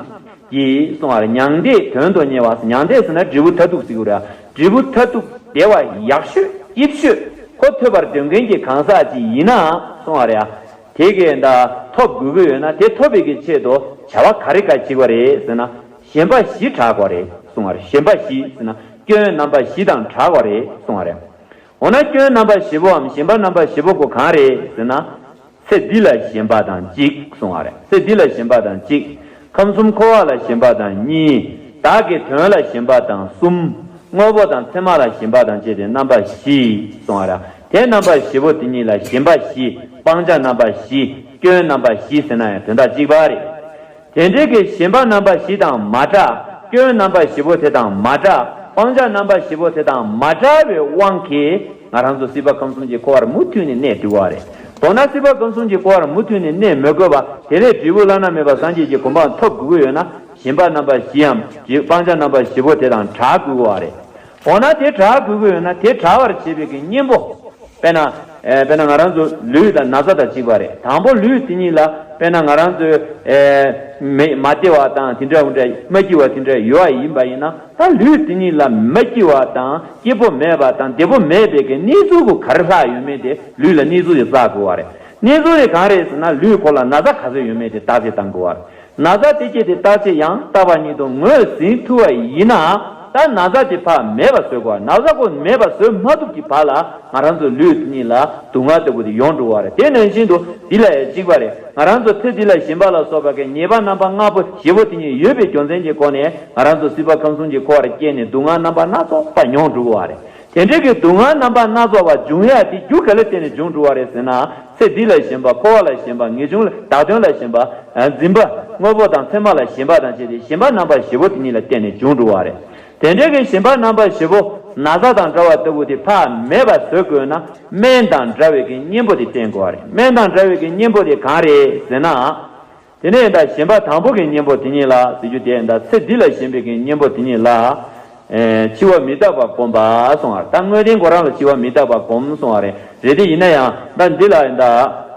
ཀྱིས་གསུངས་པ་རེད། མྱང་འདས་དོན་དུ་གཉེར་བ། མྱང་འདས་ཟེར་ན་འབྲས་བུ་མཐར་ཐུག་ཟེར་གྱི་རེད། འབྲས་བུ་མཐར་ཐུག་བདེ་བ་ཡག་ཤོས་སྐྱིད་ཤོས་ཁོ་ཐོབ་པར་འདོད་མཁན་གྱི་གང་ཟག་ཅིག་ཡིན་ན་གསུངས་པ་རེད། དེ་གས་ད་ཐོབ་དགོས་ཀྱི་ཡོད་ན་དེ་ཐོབ་པའི་གི་ཆེད་དུ་བྱ་བ་ག་རེ་ག་བྱེད་དགོས་རེད་ཟེར་ན། ཞེན་པ་བཞི་དྲག་དགོས་རེད་གསུངས་པ་རེད། ཞེན་པ་བཞི་ཟེར་ན་སྐྱོན་རྣམ་པ་བཞི་དང་དྲག་དགོས་རེད་གསུངས་པ་རེད། འོ་ན་སྐྱོན་རྣམ་པ་བཞི་པོའམ་ཞེན་པ་རྣམ་པ་བཞི་པོ་ཁོ་གང་རེད་ཟེར་ན། ཚེ་འདི་ལ་ཞེན་པ་དང་གཅིག་གསུངས་པ་རེད། ཚེ་འདི་ལ་ཞེན་པ་དང་གཅིག་ཁམས་གསུམ་འཁོར་བ་ལ་ཞེན་པ་དང་གཉིས། བདག་གི་དོན་ལ་ཞེན་པ་དང་གསུམ། དངོས་པོ་དང་མཚན་མ་ལ་ཞེན་པ་དང་བཅས་ཏེ་རྣམ་པ་བཞི་གསུངས་པ་རེད། དེ་རྣམ་པ་བཞི་པོ་དེ་གཉིས་ལ་ཞེན་པ་བཞི། སྤང་བྱ་རྣམ་པ་བཞི། སྐྱོན་རྣམ་པ་བཞི་ཟེར་ན་ཡང་དོན་དག་གཅིག་པ་རེད། དེ་འདྲའི་གི་ཞེན་པ་རྣམ་པ་བཞི་དང་མ་བྲལ། སྐྱོན་རྣམ་པ་བཞི་པོ་དེ་དང་མ་བྲལ། སྤང་བྱ་རྣམ་པ་བཞི་པོ་དེ་དང་མ་བྲལ་བའི་དབང་གིས་ང་རང་ཚོ་སྲིད་པ་ཁམས་གསུམ་གྱི་འཁོར་བར་མུ་མཐུད་ནས་གནས་འགྲོ་བ་རེད། མདོར་ན་སྲིད་པ་ཁམས་གསུམ་གྱི་འཁོར་བར་མུ་མཐུད་ནས་གནས་མི་དགོས་པ་དེ་ལས་འབྲས་བུ་བླ་ན་མེད་པ་སངས་རྒྱས་ཀྱི་གོ་འཕང་ཐོབ་དགོས་ཀྱི་ཡོད་ན་ཞེན་པ་རྣམ་པ་བཞིའམ་སྤང་བྱ་རྣམ་པ་བཞི་པོ་དེ་དང་བྲལ་དགོས་ཀྱི་ཡོད་རེད། འོ་ན་དེ་བྲལ་དགོས་ཀྱི་ཡོད་ན་དེ་བྲལ་བར་བྱེད་པའི་གི་གཉེན་པོ། དཔེར་ན། ཨེ། དཔེར་ན་ང་རང་ཚོ་ལུས་དང་ན་ཚ་དང་གཅིག་པ་རེད། དང་པོ་ལུས་དེ་གཉིས་ལ་དཔེར་ན་ང་རང་ཚོས་ཨེ། མི་མ་བདེ་བ་དང་དེ་འདྲ་འུ་འདྲ་མ་སྐྱིད་པ་དེ་འདྲ་ཡོད་པ་ཡིན་པ་ཡིན་ན་ད་ལུས་དེ་གཉིས་ལ་མ་སྐྱིད་པ་དང་སྐྱིད་པོ་མེད་པ་དང་བདེ་པོ་མེད་པའི་གི་གནས་ཚུལ་གོ་ག་རེ་ལྷག་ཡོད་མེད་དེ་ལུས་ལ་གནས་ཚུལ་དེ་བསགས་དགོས་པ་རེད། གནས་ཚུལ་དེ་གང་རེད་ཟེར་ན་ལུས་ཁོ་ལ་ན་ཚ་ག་ཚོད་ཡོད་མེད་དེ་བརྟག་དཔྱད་བཏང་དགོས་པ་རེད། ན་ཚ་དེ་སྐྱེས་ཏེ་བརྟག་དཔྱད་ཡང་རྟག་པ་ཉིད་དུ་ངོས་ཟིན་ཐུབ་པ་ཡིན་ན། ད་ན་ཚ་དེ་ཕར་མེད་པ་བཟོ་དགོས། ན་ཚ་ཁོ་མེད་པ་བཟོ་མ་ཐུབ་ཀྱི་བར་ལ་ང་རང་ཚོ་ལུས་དེ་ཉིད་ལ་སྡུག་བསྔལ་ལྟ་བུ་དེ་ཡོང་འགྲོ་བ་རེད། དེ་ནང་བཞིན་དུ་འདི་ལ་ཡང་གཅིག་པ་རེད། ང་རང་ཚོ་ཚེ་འདི་ལ་ཞེན་པ་ལ་སོགས་པ་གི་ཉེས་པ་རྣམ་པ་ལྔ་པོ་བཞི་པོ་དེ་ཉིད་ཡོད་པའི་རྒྱུ་མཚན་གྱི་སྒོ་ནས་ང་རང་ཚོ་སྲིད་པ་ཁམས་གསུམ་གྱི་འཁོར་བར་སྐྱེས་ནས་སྡུག་བསྔལ་རྣམ་པ་སྣ་ཚོགས་པ་མྱོང་འགྲོ་གི་ཡོད་རེད། དེ་འདྲའི་གི་སྡུག་བསྔལ་རྣམ་པ་སྣ་ཚོགས་པ་འབྱུང་ཡ་དེ་རྒྱུ་ག་ལ་བརྟེན་ནས་འབྱུང་འགྲོ་བ་རེད་ཟེར་ན། ཚེ་འདི་ལ་ཞེན་པ། འཁོར་བ་ལ་ཞེན་པ། ངེས་འབྱུང་ལ་བདག་དོན་ལ་ཞེན་པ། ཨ། འཛིན་པ། དངོས་པོ་དང་མཚན་མ་ལ་ཞེན་པ་དང་བཅས་ཏེ་ཞེན་པ་རྣམ་པ་བཞི་པོ་དེ་ཉིད་ལ་བརྟེན་ནས་འབྱུང་འགྲོ་བ་རེད། དེ་འདྲའི་གི་ཞེན་པ་རྣམ་པ་བཞི་པོ་ན་ཚ་དང་འདྲ་བ་ལྟ་བུ་དེ་ཕར་མེད་པ་བཟོ་དགོས་ན་སྨན་དང་འདྲ་བའི་གི་གཉེན་པོ་དེ་བསྟེན་དགོས་པ་རེད། སྨན་དང་འདྲ་བའི་གི་གཉེན་པོ་དེ་གང་རེད་ཟེར་ན། དེ་ནས་ད་ཞེན་པ་དང་པོ་གི་གཉེན་པོ་དེ་ཉིད་ལ་ཟེར་རྒྱུ་དེ་ད་ཚེ་འདི་ལ་ཞེན་པའི་གི་གཉེན་པོ་དེ་ཉིད་ལ། ཨེ། འཆི་བ་མི་རྟག་པ་སྒོམ་པ་གསུངས་པ་རེད། ད་དངོས་བསྟན་ཁོ་རང་ལ་འཆི་བ་མི་རྟག་པ་སྒོམ་གསུངས་པ་རེད། རེད་དེ་ཡིན་ན་ཡང་ད་འདི་ལ་ད་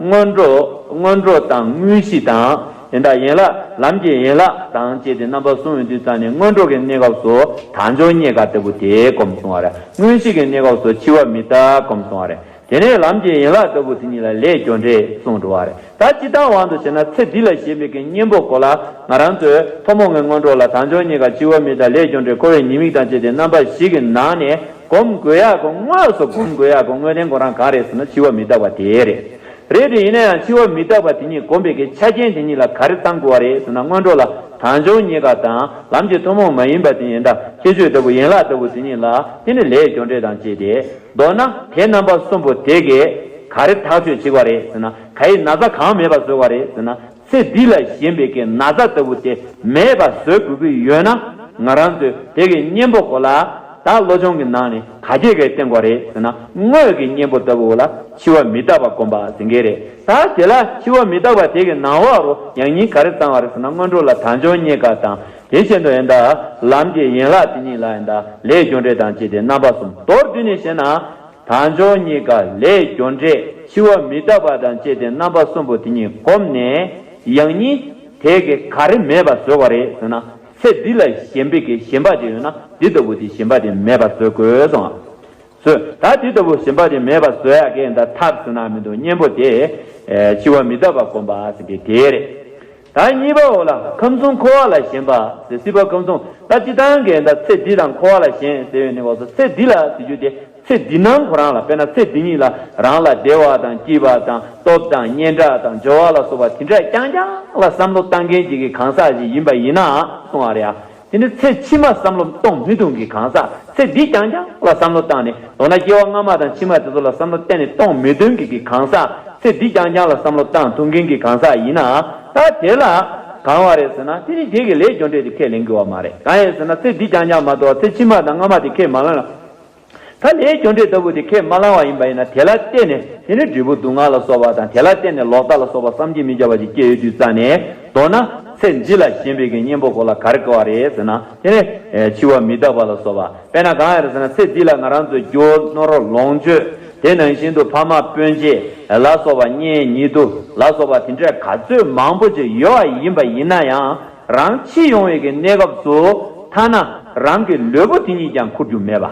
སྔོན་འགྲོ་སྔོན་འགྲོ་དང་དངོས་གཞི་དང་། ཡིན་ད་ཡན་ལག་ལམ་གྱི་ཡན་ལག་དང་བཅས་ཏེ་རྣམ་པ་གསུམ་ཡོད་དུས་ཙང་ནས་སྔོན་འགྲོ་གི་གནས་སྐབས་སུ་དལ་འབྱོར་རྙེད་དཀའ་ལྟ་བུ་དེ་སྒོམ་གསུངས་པ་རེད། དངོས་གཞི་གི་གནས་སྐབས་སུ་འཆི་བ་མི་རྟག་སྒོམ་གསུངས་པ་རེད། དེ་ནས་ལམ་གྱི་ཡན་ལག་ལྟ་བུ་དེ་ཉིད་ལ་ལས་རྒྱུ་འབྲས་གསུངས་འགྲོ་བ་རེད། ད་སྤྱིར་བཏང་དབང་དུ་བྱས་ན་ཚེ་འདི་ལ་ཞེན་པའི་གི་གཉེན་པོ་གོ་ལ་ང་རང་ཚོས་ཐུན་མོང་གི་སྔོན་འགྲོ་ལ་དལ་འབྱོར་རྙེད་དཀའ། འཆི་བ་མི་རྟག། ལས་རྒྱུ་འབྲས། འཁོར་བའི་ཉེས་དམིགས་དང་བཅས་ཏེ་རྣམ་པ་བཞི་གི་ནང་ནས་སྒོམ་དགོས་ཡག་གི་དངོས་སུ་སྒོམ་དགོས་ཡག་གི་དངོས་བསྟན་ཁོ་རང་གང་རེད་ཟེར་ན་འཆི་བ་མི་རྟག་པ་དེ་རེད། རེད་དེ་ཡིན་ན་ཡང་འཆི་བ་མི་རྟག་པ་དེ་ཉིད་སྒོམ་པའི་གི་ཆ་རྐྱེན་དེ་ཉིད་ལ་ག་རེ་ཚང་དགོས་པ་རེད་ཟེར་ན། སྔོན་འགྲོ་ལ་དལ་འབྱོར་རྙེད་དཀའ་དང་ལམ་གྱི་ཐུན་མོང་མ་ཡིན་པ་དེ་ཡིན་ད་ཁྱད་ཆོས་ལྟ་བུ་ཡན་ལག་ལྟ་བུ་དེ་ཉིད་ལ་དེ་ནི་ལས་རྒྱུ་འབྲས་དང་བཅས་ཏེ། མདོར་ན་དེ་རྣམ་པ་གསུམ་པོ་དེ་གས་ག་རེ་ཐག་གཅོད་བྱེད་པ་རེད་ཟེར་ན། ག་ཡི་ན་ཚ་གང་མེད་པ་བཟོ་བ་རེད་ཟེར་ན། ཚེ་འདི་ལ་ཞེན་པའི་གི་ན་ཚ་ལྟ་བུ་དེ་མེད་པ་བཟོ་དགོས་ཀྱི་ཡོད་ན། ང་རང་ཚོས་དེ་གི་གཉེན་པོ་གོ་ལ་ད་བློ་སྦྱོང་གི་ནང་ནས་ག་གེ་གེ་བསྟེན་དགོས་རེད་ཟེར་ན། དངོས་ཀྱི་གཉེན་པོ་ལྟ་བུ་ལ་འཆི་བ་མི་རྟག་པ་སྒོམ་པ་ཟེར་གྱི་རེད། ད་དེ་ལ་འཆི་བ་མི་རྟག་པ་དེ་གི་ནང་བ་རུ་ཡང་སྙིང་ག་རེ་ཚང་བ་རེད་ཟེར་ན། སྔོན་འགྲོ་ལ་དལ་འབྱོར་རྙེད་དཀའ་དང་། དེ་བཞིན་དུ་ཡིན་ད་ལམ་གྱི་ཡན་ལག་དེ་ཉིད་ལ་ཡིན་ད་ལས་རྒྱུ་འབྲས་དང་བཅས་ཏེ་རྣམ་པ་གསུམ། མདོར་བསྡུས་ནས་བཤད་ན། དལ་འབྱོར་རྙེད་དཀའ། ལས་རྒྱུ་འབྲས། འཆི་བ་མི་རྟག་པ་དང་བཅས་ཏེ་རྣམ་པ་གསུམ་པོ་དེ་ཉིད་བསྒོམས་ནས་ཡང་སྙིང་དེ་གི་ག་རེ་མེད་པ་བཟོ་བ་རེད་ཟེར་ན། ཚེ་འདི་ལ་ཞེན་པའི་གི་ཞེན་པ་དེ་ཡོད་ན་འདི་ལྟ་བུ་དེ་ཞེན་པ་དེ་མེད་པ་བཟོ་དགོས་གསུངས། བཟོས། ད་དེ་ལྟ་བུ་ཞེན་པ་དེ་མེད་པ་བཟོ་ཡག་གི་ད་ཐབས་ཟེར་ན་མི་འདུག་གཉེན་པོ་དེ། ཨེ། འཆི་བ་མི་རྟག་པ་སྒོམ་པ་ཟེར་གི་དེ་རེད། ད་གཉིས་པ་འོ་ལ་ཁམས་གསུམ་འཁོར་བ་ལ་ཞེན་པ་ཟེར། སྲིད་པ་ཁམས་གསུམ་ད་སྤྱིར་བཏང་གི་ད་ཚེ་འདི་དང་འཁོར་བ་ལ་ཞེན་ཟེར་བའི་ནི་འོ་ཚེ་འདི་ལ་ཟེར་རྒྱུ་དེ་ཚེ་འདི་སྣང་ཁོ་རང་ལ། དཔེར་ན་ཚེ་འདི་ཉིད་ལ་རང་ལ་བདེ་བ་དང་སྐྱིད་པ་དང་སྟོབས་དང་སྙན་གྲགས་དང་འབྱོར་བ་ལ་སོགས་པ་དེ་འདྲ་རྐྱང་རྐྱང་ལ་བསམ་བློ་བཏང་མཁན་ཅིག་གི་གང་ཟག་ཅིག་ཡིན་པ་ཡིན་ན་གསུང་བ་རེད་ཨ། དེ་ནི་ཚེ་ཕྱི་མ་བསམ་བློ་གཏོང་མི་ཐུབ་མཁན་གྱི་གང་ཟག་ཚེ་འདི་རྐྱང་རྐྱང་ལ་བསམ་བློ་བཏང་ནས་མདོར་ན་སྐྱེ་བ་སྔ་མ་དང་ཕྱི་མ་དེ་ཚོ་ལ་བསམ་བློ་གཏན་ནས་གཏོང་མི་ཐུབ་མཁན་གྱི་གང་ཟག་ཚེ་འདི་རྐྱང་རྐྱང་ལ་བསམ་བློ་བཏང་ཐུབ་མཁན་གྱི་གང་ཟག་ཡིན་ན། ད་དེ་ལ་གང་བ་རེད་ཟེར་ན། དེ་ནི་དེ་གི་ལས་རྒྱུ་འབྲས་དེ་ཁས་ལེན་དགོས་བ་མ་རེད། གང་ཡིན་ཟེར་ན་ཚེ་འདི་རྐྱང་རྐྱང་མ་གཏོགས་ཚེ་ཕྱི་མ་དང་སྔ་མ་དེ་ཁས་མ་བླངས་ན། ད་ལས་རྒྱུ་འབྲས་ལྟ་བུ་དེ་ཁས་མ་བླངས་བ་ཡིན་པ་ཡིན་ན། དེ་ལ་བརྟེན་ནས་དེ་ནི་འབྲས་བུ་སྡུག་བསྔལ་ལ་སོགས་པ་དང་། དེ་ལ་བརྟེན་ནས་ལོག་ལྟ་ལ་སོགས་པ་བསམ་གྱིས་མི་ཁྱབ་པ་ཞིག་སྐྱེ་ཡོང་དུས་ཙང་ནས། མདོར་ན་ཚེ་འདི་ལ་ཞེན་པའི་གི་གཉེན་པོ་གོ་ལ་ག་རེ་དགོས་པ་རེད་ཟེར་ན། དེ་ནི་ཨེ་འཆི་བ་མི་རྟག་པ་ལ་སོགས་པ། དཔེར་ན་གང་ཡིན་ཟེར་ན། ཚེ་འདི་ལ་ང་རང་ཚོའི་རྒྱུ་ནོར་ལོངས་སྤྱོད། དེ་ནང་བཞིན་དུ་ཕ་མ་སྤུན་མཆེད་ལ་སོགས་པ། གཉེན་ཉེ་དུ་ལ་སོགས་པ་དེ་འདྲ་ག་ཚོད་མང་པོ་ཅིག་ཡོད་པ་ཡིན་པ་ཡིན་ན་ཡང་། རང་འཆི་ཡོང་བའི་གི་གནས་སྐབས་སུ་ཐ་ན་རང་གི་ལུས་པོ་དེ་ཉིད་ཀྱང་འཁུར་རྒྱུ་མེད་པ།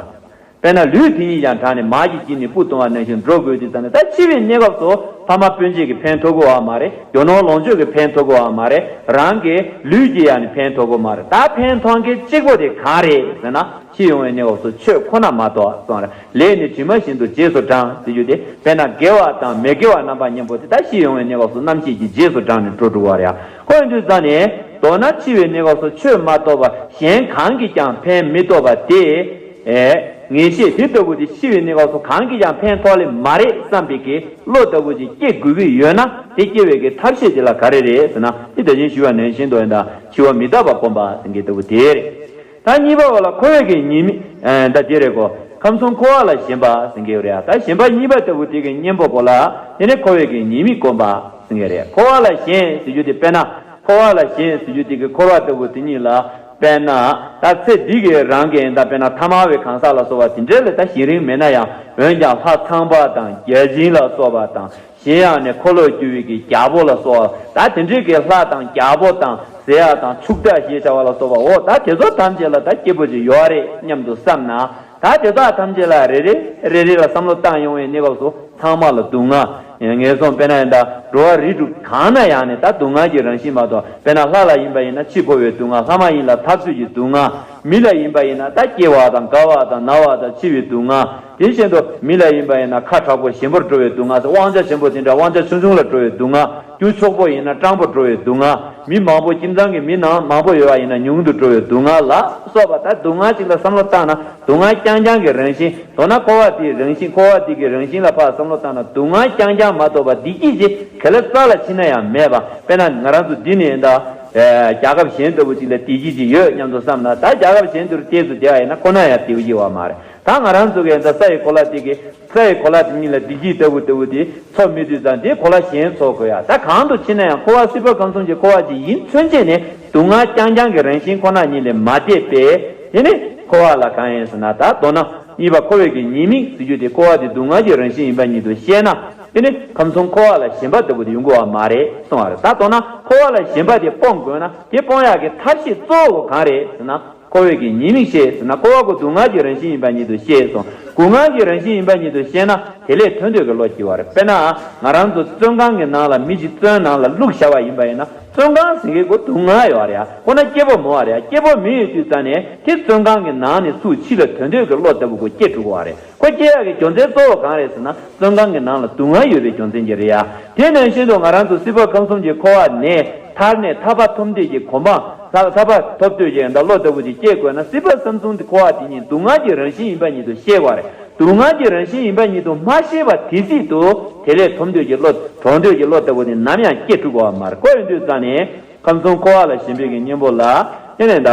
དཔེར་ན་ལུས་དེ་ཉིད་ཀྱང་བྲང་ནས་མར་གྱི་དཀྱིལ་ནས་སྤུ་བཏུང་བ་ནང་བཞིན་འགྲོ་དགོས་དུས་ཙང་ནས། ད་འཆི་བའི་གནས་སྐབས་སུ་ཕ་མ་སྤུན་མཆེད་ཀྱིས་ཕན་ཐོགས་ཀྱི་ཡོད་མ་རེད། རྒྱུ་ནོར་ལོངས་སྤྱོད་ཀྱིས་ཕན་ཐོགས་ཀྱི་ཡོད་མ་རེད། རང་གི་ལུས་ཀྱིས་ཡང་ནི་ཕན་ཐོགས་ཀྱི་མ་རེད། ད་ཕན་ཐོགས་མཁན་གཅིག་པོ་དེ་གང་རེད་ཟེར་ན། འཆི་ཡོང་བའི་གནས་སྐབས་སུ་ཆོས་ཁོ་ན་མ་གཏོགས་གསུངས་རེད། ལས་ནི་གྲིབ་མ་བཞིན་དུ་རྗེས་སུ་འབྲང་ཟེར་རྒྱུ་དེ། དཔེར་ན་དགེ་བ་དང་མི་དགེ་བ་རྣམ་པ་གཉིས་པོ་དེ་ད་འཆི་ཡོང་བའི་གནས་སྐབས་སུ་རྣམ་ཤེས་ཀྱི་རྗེས་སུ་འབྲངས་ནས་འགྲོ་འགྲོ་བ་རེད། ཁོ་ཡིན་དུས་ཙང་ནས་མདོར་ན་འཆི་བའི་གནས་སྐབས་སུ་ཆོས་མ་གཏོགས་པ་གཞན་གང་གིས་ཀྱང་ཕན་མི་ཐོགས་པ་དེ། ཨེ། ངེས་ཤེས་དེ་ལྟ་བུ་དེ་འཆི་བའི་གནས་སྐབས་སུ་གང་གིས་ཀྱང་ཕན་ཐོགས་ལེ་མ་རེད་བསམ་པའི་གི་བློ་ལྟ་བུ་ཅིག་སྐྱེ་དགོས་ཀྱི་ཡོད་ན། དེ་སྐྱེ་བའི་གི་ཐབས་ཤེས་དེ་ལ་ག་རེ་རེད་ཟེར་ན། དེ་ད་གིན་ཞུས་པ་ནང་བཞིན་དུ་ཡིན་ད་འཆི་བ་མི་རྟག་པ་སྒོམ་པ་ཟེར་མཁན་ལྟ་བུ་དེ་རེད། ད་གཉིས་པ་བ་ལ་འཁོར་བའི་གི་ཉེས་དམིགས། ཨ། ད་དེ་རེད་གོ། ཁམས་གསུམ་འཁོར་བ་ལ་ཞེན་པ་ཟེར་གྱི་ཡོད་རེད། ད་ཞེན་པ་གཉིས་པ་ལྟ་བུ་དེ་གི་གཉེན་པོ་གོ་ལ། དེ་ནི་འཁོར་བའི་གི་ཉེས་དམིགས་སྒོམ་པ་ཟེར་གྱི་རེད། འཁོར་བ་ལ་ཞེན་ཟེར་རྒྱུ་དེ། དཔེར་ན་འཁོར་བ་ལ་ཞེན་ཟེར་རྒྱུ་དེ་གི་འཁོར་བ་ལྟ་བུ་དེ་ཉིད་ལ། དཔེར་ན་ད་ཚེ་འདི་གི་རང་གི་ད་དཔེར་ན་ཐ་མལ་པའི་གང་ཟག་ལ་སོགས་པ་དེ་འདྲ་ལ་ད་ཞེན་རིན་མེད་ན་ཡང་། འོན་ཀྱང་ལྷ་ཚངས་པ་དང་བརྒྱ་བྱིན་ལ་སོགས་པ་དང་། གཞན་ཡང་ནི་འཁོར་ལོས་སྒྱུར་བའི་གི་རྒྱལ་པོ་ལ་སོགས་པ། ད་དེ་འདྲའི་གི་ལྷ་དང་རྒྱལ་པོ་དང་ཟེར་ཡ་དང་ཕྱུག་བདག་ཞེས་བྱ་བ་ལ་སོགས་པ། འོ་ད་དེ་ཚོ་ཐམས་ཅད་ལ་ད་སྐྱིད་པོ་ཅིག་ཡོད་རེད་སྙམ་དུ་བསམ་ན། ད་དེ་དག་ཐམས་ཅད་ལ་རེ་རེ་རེ་རེ་ལ་བསམ་བློ་བཏང་ཡོང་བའི་གནས་སྐབས་སུ་ཚང་མ་ལ་སྡུག་བསྔལ། ངན་སོང་དཔེར་ན་ཡིན་ད་འགྲོ་བ་རིགས་དྲུག་གང་ན་ཡང་ནི་ད་སྡུག་བསྔལ་གྱི་རང་བཞིན་མ་གཏོགས། དཔེར་ན་ལྷ་ལ་ཡིན་པ་ཡིན་ན་འཆི་འཕོ་བའི་སྡུག་བསྔལ། ལྷ་མ་ཡིན་ལ་འཐབ་རྩོད་ཀྱི་སྡུག་བསྔལ། མི་ལ་ཡིན་པ་ཡིན་ན་ད་སྐྱེ་བ་དང་རྒ་བ་དང་ན་བ་དང་འཆི་བའི་སྡུག་བསྔལ། དེ་བཞིན་དུ་མི་ལ་ཡིན་པ་ཡིན་ན་ཁ་དྲག་པོ་ཞན་པོར་འགྲོ་བའི་སྡུག་བསྔལ། དབང་ཆ་ཆེན་པོ་དེ་འདྲ་དབང་ཆ་ཆུང་ཆུང་ལ་འགྲོ་བའི་སྡུག་བསྔལ། རྒྱུ་ཕྱུག་པོ་ཡིན་ན་སྤྲང་པོར་འགྲོ་བའི་སྡུག་བསྔལ། མི་མང་པོ་ཁྱིམ་ཚང་གི་མི་ནང་མང་པོ་ཡོད་པ་ཡིན་ན་ཉུང་དུ་འགྲོ་བའི་སྡུག་བསྔལ་ལ་སོགས་པ། ད་སྡུག་བསྔལ་ཅིག་ལ་བསམ་བློ་བཏང་ན་སྡུག་བསྔལ་རྐྱང་རྐྱང་གི་རང་བཞིན། མདོར་ན་འཁོར་བ་འདིའི་རང་བཞིན། འཁོར་བ་འདི་གི་རང་བཞིན་ལ་ཕར་བསམ་བློ་བཏང་ན་སྡུག་བསྔལ་རྐྱང་རྐྱང་མ་གཏོགས་པ་བདེ་སྐྱིད་ཅིག་ག་ལ་རྩ་ལ་ཕྱིན་ན་ཡང་མེད་པ། དཔེར་ན་ང་རང་ཚོ་འདི་ནས་ད་རྒྱལ་ཁབ་གཞན་ལྟ་བུ་ཅིག་ལ་བདེ་སྐྱིད་ཅིག་ཡོད་སྙམ་དུ་བསམ་ན། ད་རྒྱལ་ཁབ་གཞན་དུ་བལྟས་སུ་བསྡད་པ་ཡིན་ན་ཁོ་ན་ཡང་བདེ་པོ་ཅིག་ཡོད་པ་མ་རེད། ད་ང་རང་ཚོ་གི་ད་ས་ཡི་གོ་ལ་དེ་གི་ས་ཡི་གོ་ལ་དེ་གཉིས་ལ་བདེ་སྐྱིད་ལྟ་བུ་ལྟ་བུ་དེ་འཚོ་མི་ཐུབ་ཙང་དེ་གོ་ལ་གཞན་འཚོ་དགོས་ཡ། ད་གང་དུ་ཕྱིན་ན་ཡང་འཁོར་བ་སྲིད་པ་ཁམས་གསུམ་གྱི་འཁོར་བ་ཅིག་ཡིན་ཚུན་ཆད་ནས་སྡུག་བསྔལ་རྐྱང་རྐྱང་གི་རང་བཞིན་ཁོ་ན་ཉིད་ལས་མ་འདས་པས། དེ་ནི་འཁོར་བ་ལ་གང་ཡིན་ཟེར་ན། ད་མདོར་ན་གཉིས་པ་འཁོར་བའི་གི་ཉེས་དམིགས་ཟེར་རྒྱུ་དེ་འཁོར་བ་དེ་སྡུག་བསྔལ་གྱི་རང་བཞིན་ཡིན་པ་ཉིད་དུ་ཤེས་ན། དེ་ནི་ཁམས་གསུམ་འཁོར་བ་ལ་ཞེན་པ་ལྟ་བུ་དེ་ཡོང་དགོས་པ་མ་རེད་གསུངས་པ་རེད། ད་མདོར་ན་འཁོར་བ་ལ་ཞེན་པ་དེ་སྤོང་དགོས་ན་དེ་སྤོང་ཡག་གི་ཐབས་ཤེས་གཙོ་བོ་གང་རེད་ཟེར་ན། འཁོར་བའི་གི་ཉེས་དམིགས་ཤེས་ཟེར་ན། འཁོར་བ་ཀུན་སྡུག་བསྔལ་གྱི་རང་བཞིན་ཡིན་པ་ཉིད་དུ་ཤེས་སོ། སྡུག་བསྔལ་གྱི་རང་བཞིན་ཡིན་པ་ཉིད་དུ་ཤེས་ན་དེ་ལས་ཐོན་འདོད་ཀྱི་བློ་སྐྱེ་བ་རེད། དཔེར་ན་ང་རང་ཚོ་བཙོན་ཁང་གི་ནང་ལ་མི་གཅིག་བཙོན་ནང་ལ་བླུགས་བཞག་པ་ཡིན་པ་ཡིན་ན། བཙོན་ཁང་ཟེར་མཁན་ཀུན་སྡུག་བསྔལ་ཡོད་རེད་ཡ། ཁོ་ན་སྐྱིད་པོ་མེད་པ་རེད་ཡ། སྐྱིད་པོ་མེད་ཡོད་དུས་ཙང་ནས་དེ་བཙོན་ཁང་གི་ནང་ནས་ཚུར་ཕྱི་ལ་ཐོན་འདོད་ཀྱི་བློ་ལྟ་བུ་ཀུན་སྐྱེ་འགྲོ་གི་བ་རེད། ཁོ་སྐྱེ་ཡག་གི་རྒྱུ་མཚན་གཙོ་བོ་གང་རེད་ཟེར་ན། བཙོན་ཁང་གི་ནང་ལ་སྡུག་བསྔལ་ཡོད་པའི་རྒྱུ་མཚན་གྱིས་རེད་ཡ། དེ་ནང་བཞིན་དུ་ང་རང་ཚོ་སྲིད་པ་ཁམས་གསུམ་གྱི་འཁོར་བ་ནས་ཐར་ནས་ཐར་པ་ཐོབ་འདོད་ཀྱི་གོ་འཕང་། ཐར་ཐར་པ་ཐོབ་འདོད་ཀྱི་ད་བློ་ལྟ་བུ་ཅིག་སྐྱེ་དགོས་ན། སྲིད་པ་ཁམས་གསུམ་གྱི་འཁོར་བ་དེ་ཉིད་སྡུག་བསྔལ་གྱི་རང་བཞིན་ཡིན་པ་ཉིད་དུ་ཤེས་དགོས་རེད། སྡུག་བསྔལ་གྱི་རང་བཞིན་ཡིན་པ་ཉིད་དུ་མ་ཤེས་པ་དེ་སྲིད་དུ་དེ་ལས་ཐོབ་འདོད་ཀྱི་བློ། གྲོལ་འདོད་ཀྱི་བློ་ལྟ་བུ་དེ་ནམ་ཡང་སྐྱེ་ཐུབ་ཀྱི་བ་མ་རེད། ཁོ་ཡིན་དུས་ཙང་ནས་ཁམས་གསུམ་འཁོར་བ་ལ་ཞེན་པའི་གི་གཉེན་པོ་ལ། དེ་ནས་ད་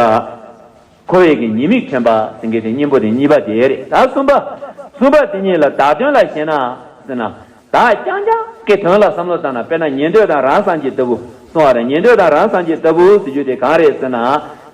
འཁོར་བའི་གི་ཉེས་དམིགས་དྲན་པ་ཟེར་མཁན་དེ་གཉེན་པོ་དེ་གཉིས་པ་དེ་རེད། ད་གསུམ་པ། གསུམ་པ་དེ་ཉིད་ལ་བདག་དོན་ལ་ཞེན་ན་ཟེར་ན། བདག་རྐྱང་རྐྱང་གི་དོན་ལ་བསམ་བློ་བཏང་ན། དཔེར་ན་ཉན་ཐོས་དང་རང་སངས་རྒྱས་ལྟ་བུ་གསུངས་པ་རེད། ཉན་ཐོས་དང་རང་སངས་རྒྱས་ལྟ་བུ་ཟེར་རྒྱུ་དེ་གང་རེད་ཟེར་ན།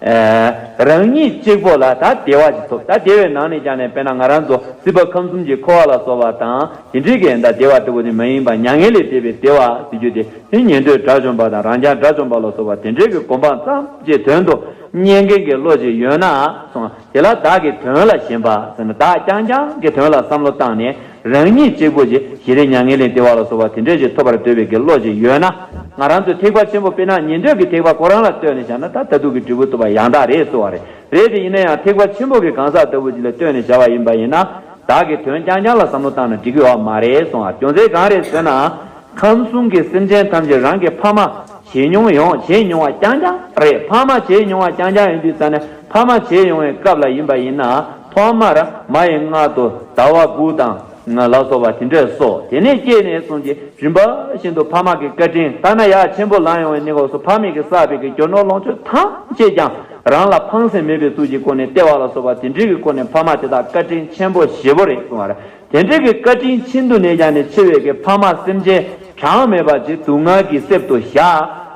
ཨེ། རང་ཉིད་གཅིག་པོ་ལ་ད་བདེ་བ་ཞིག་ཐོབ། ད་བདེ་བའི་ནང་ནས་ཀྱང་ནས་དཔེར་ན་ང་རང་ཚོ་སྲིད་པ་ཁམས་གསུམ་གྱི་འཁོར་བ་ལ་སོགས་པ་དང་དེ་འདྲའི་གི་ད་བདེ་བ་ལྟ་བུ་དེ་མ་ཡིན་པ་མྱ་ངན་ལས་འདས་པའི་བདེ་བ་ཟེར་རྒྱུ་དེ། དེ་ཉན་ཐོས་དགྲ་བཅོམ་པ་དང་རང་རྐྱང་དགྲ་བཅོམ་པ་ལ་སོགས་པ་དེ་འདྲའི་གི་གོ་འཕང་ཙམ་གྱི་དོན་དུ་གཉེར་མཁན་གྱི་བློ་ཅིག་ཡོད་ན་གསུངས། དེ་ལ་བདག་གི་དོན་ལ་ཞེན་པ་ཟེར་ན། བདག་རྐྱང་རྐྱང་གི་དོན་ལ་བསམ་བློ་བཏང་ནས་རང་ཉིད་གཅིག་པུ་ཅིག་ཞི་བདེ་མྱ་ངན་ལས་འདས་པ་ལ་སོགས་པ་དེ་འདྲས་ཅིག་ཐོབ་པར་འདོད་པའི་གི་བློ་ཅིག་ཡོད་ན། ང་རང་ཚོའི་ཐེག་པ་ཆེན་པོ་དཔེར་ན་ཉན་ཐོས་ཀྱི་ཐེག་པ་ཁོ་རང་ལ་ལྟོས་ནས་བཞག་ན་ད་མཐར་ཐུག་གི་འབྲས་བུ་ཐོབ་པ་ཡང་དག་རེད་གསུངས་པ་རེད། རེད་དེ་ཡིན་ན་ཡང་ཐེག་པ་ཆེན་པོ་གི་གང་ཟག་ལྟ་བུ་ཅིག་ལ་ལྟོས་ནས་བཞག་པ་ཡིན་པ་ཡིན་ན། བདག་གི་དོན་རྐྱང་རྐྱང་ལ་བསམ་བློ་བཏང་ན་འགྲིག་གི་ཡོད་མ་རེད་གསུངས་པ། རྒྱུ་མཚན་གང་རེད་ཟེར་ན། ཁམས་གསུམ་གྱི་སེམས་ཅན་ཐམས་ཅད་རང་གི་ཕ་མ་བྱེད་མྱོང་ཡོང་བྱེད་མྱོང་བ་རྐྱང་རྐྱང་རེད། ཕ་མ་བྱེད་མྱོང་བ་རྐྱང་རྐྱང་ཡིན་དུས་ཙང་ནས་ཕ་མ་བྱེད་ཡོང་བའི་སྐབས་ལ་ཡིན་པ་ཡིན་ན། ཐོག་མར་མ་ཡི་མངལ་དུ་ཟླ་བ་དགུ་དང་ལ་སོགས་པ་དེ་འདྲས་སོ། དེ་ནས་སྐྱེས་ནས་བཟུང་སྟེ་རིམ་པ་བཞིན་དུ་ཕ་མ་གི་བཀའ་དྲིན། ཐ་ན་ཡར་ཆེན་པོ་ལངས་ཡོང་བའི་གནས་སྐབས་སུ་ཕ་མས་ཀྱིས་བསགས་པའི་གི་རྒྱུ་ནོར་ལོངས་སྤྱོད་ཐམས་ཅད་ཀྱང་རང་ལ་ཕངས་སེམས་མེད་པའི་ཚུལ་གྱི་སྒོ་ནས་སྟེར་བ་ལ་སོགས་པ་དེ་འདྲའི་གི་སྒོ་ནས་ཕ་མ་དེ་དག་བཀའ་དྲིན་ཆེན་པོ་ཞེ་པོ་རེད་གསུངས་པ་རེད། དེ་འདྲའི་གི་བཀའ་དྲིན་ཤིན་ཏུ་ནས་ཀྱང་ནས་ཆེ་བའི་གི་ཕ་མ་སེམས་ཅན་གྲངས་མེད་པ་ཅིག་སྡུག་བསྔལ་གྱི་གསེབ་ཏུ་བཞག་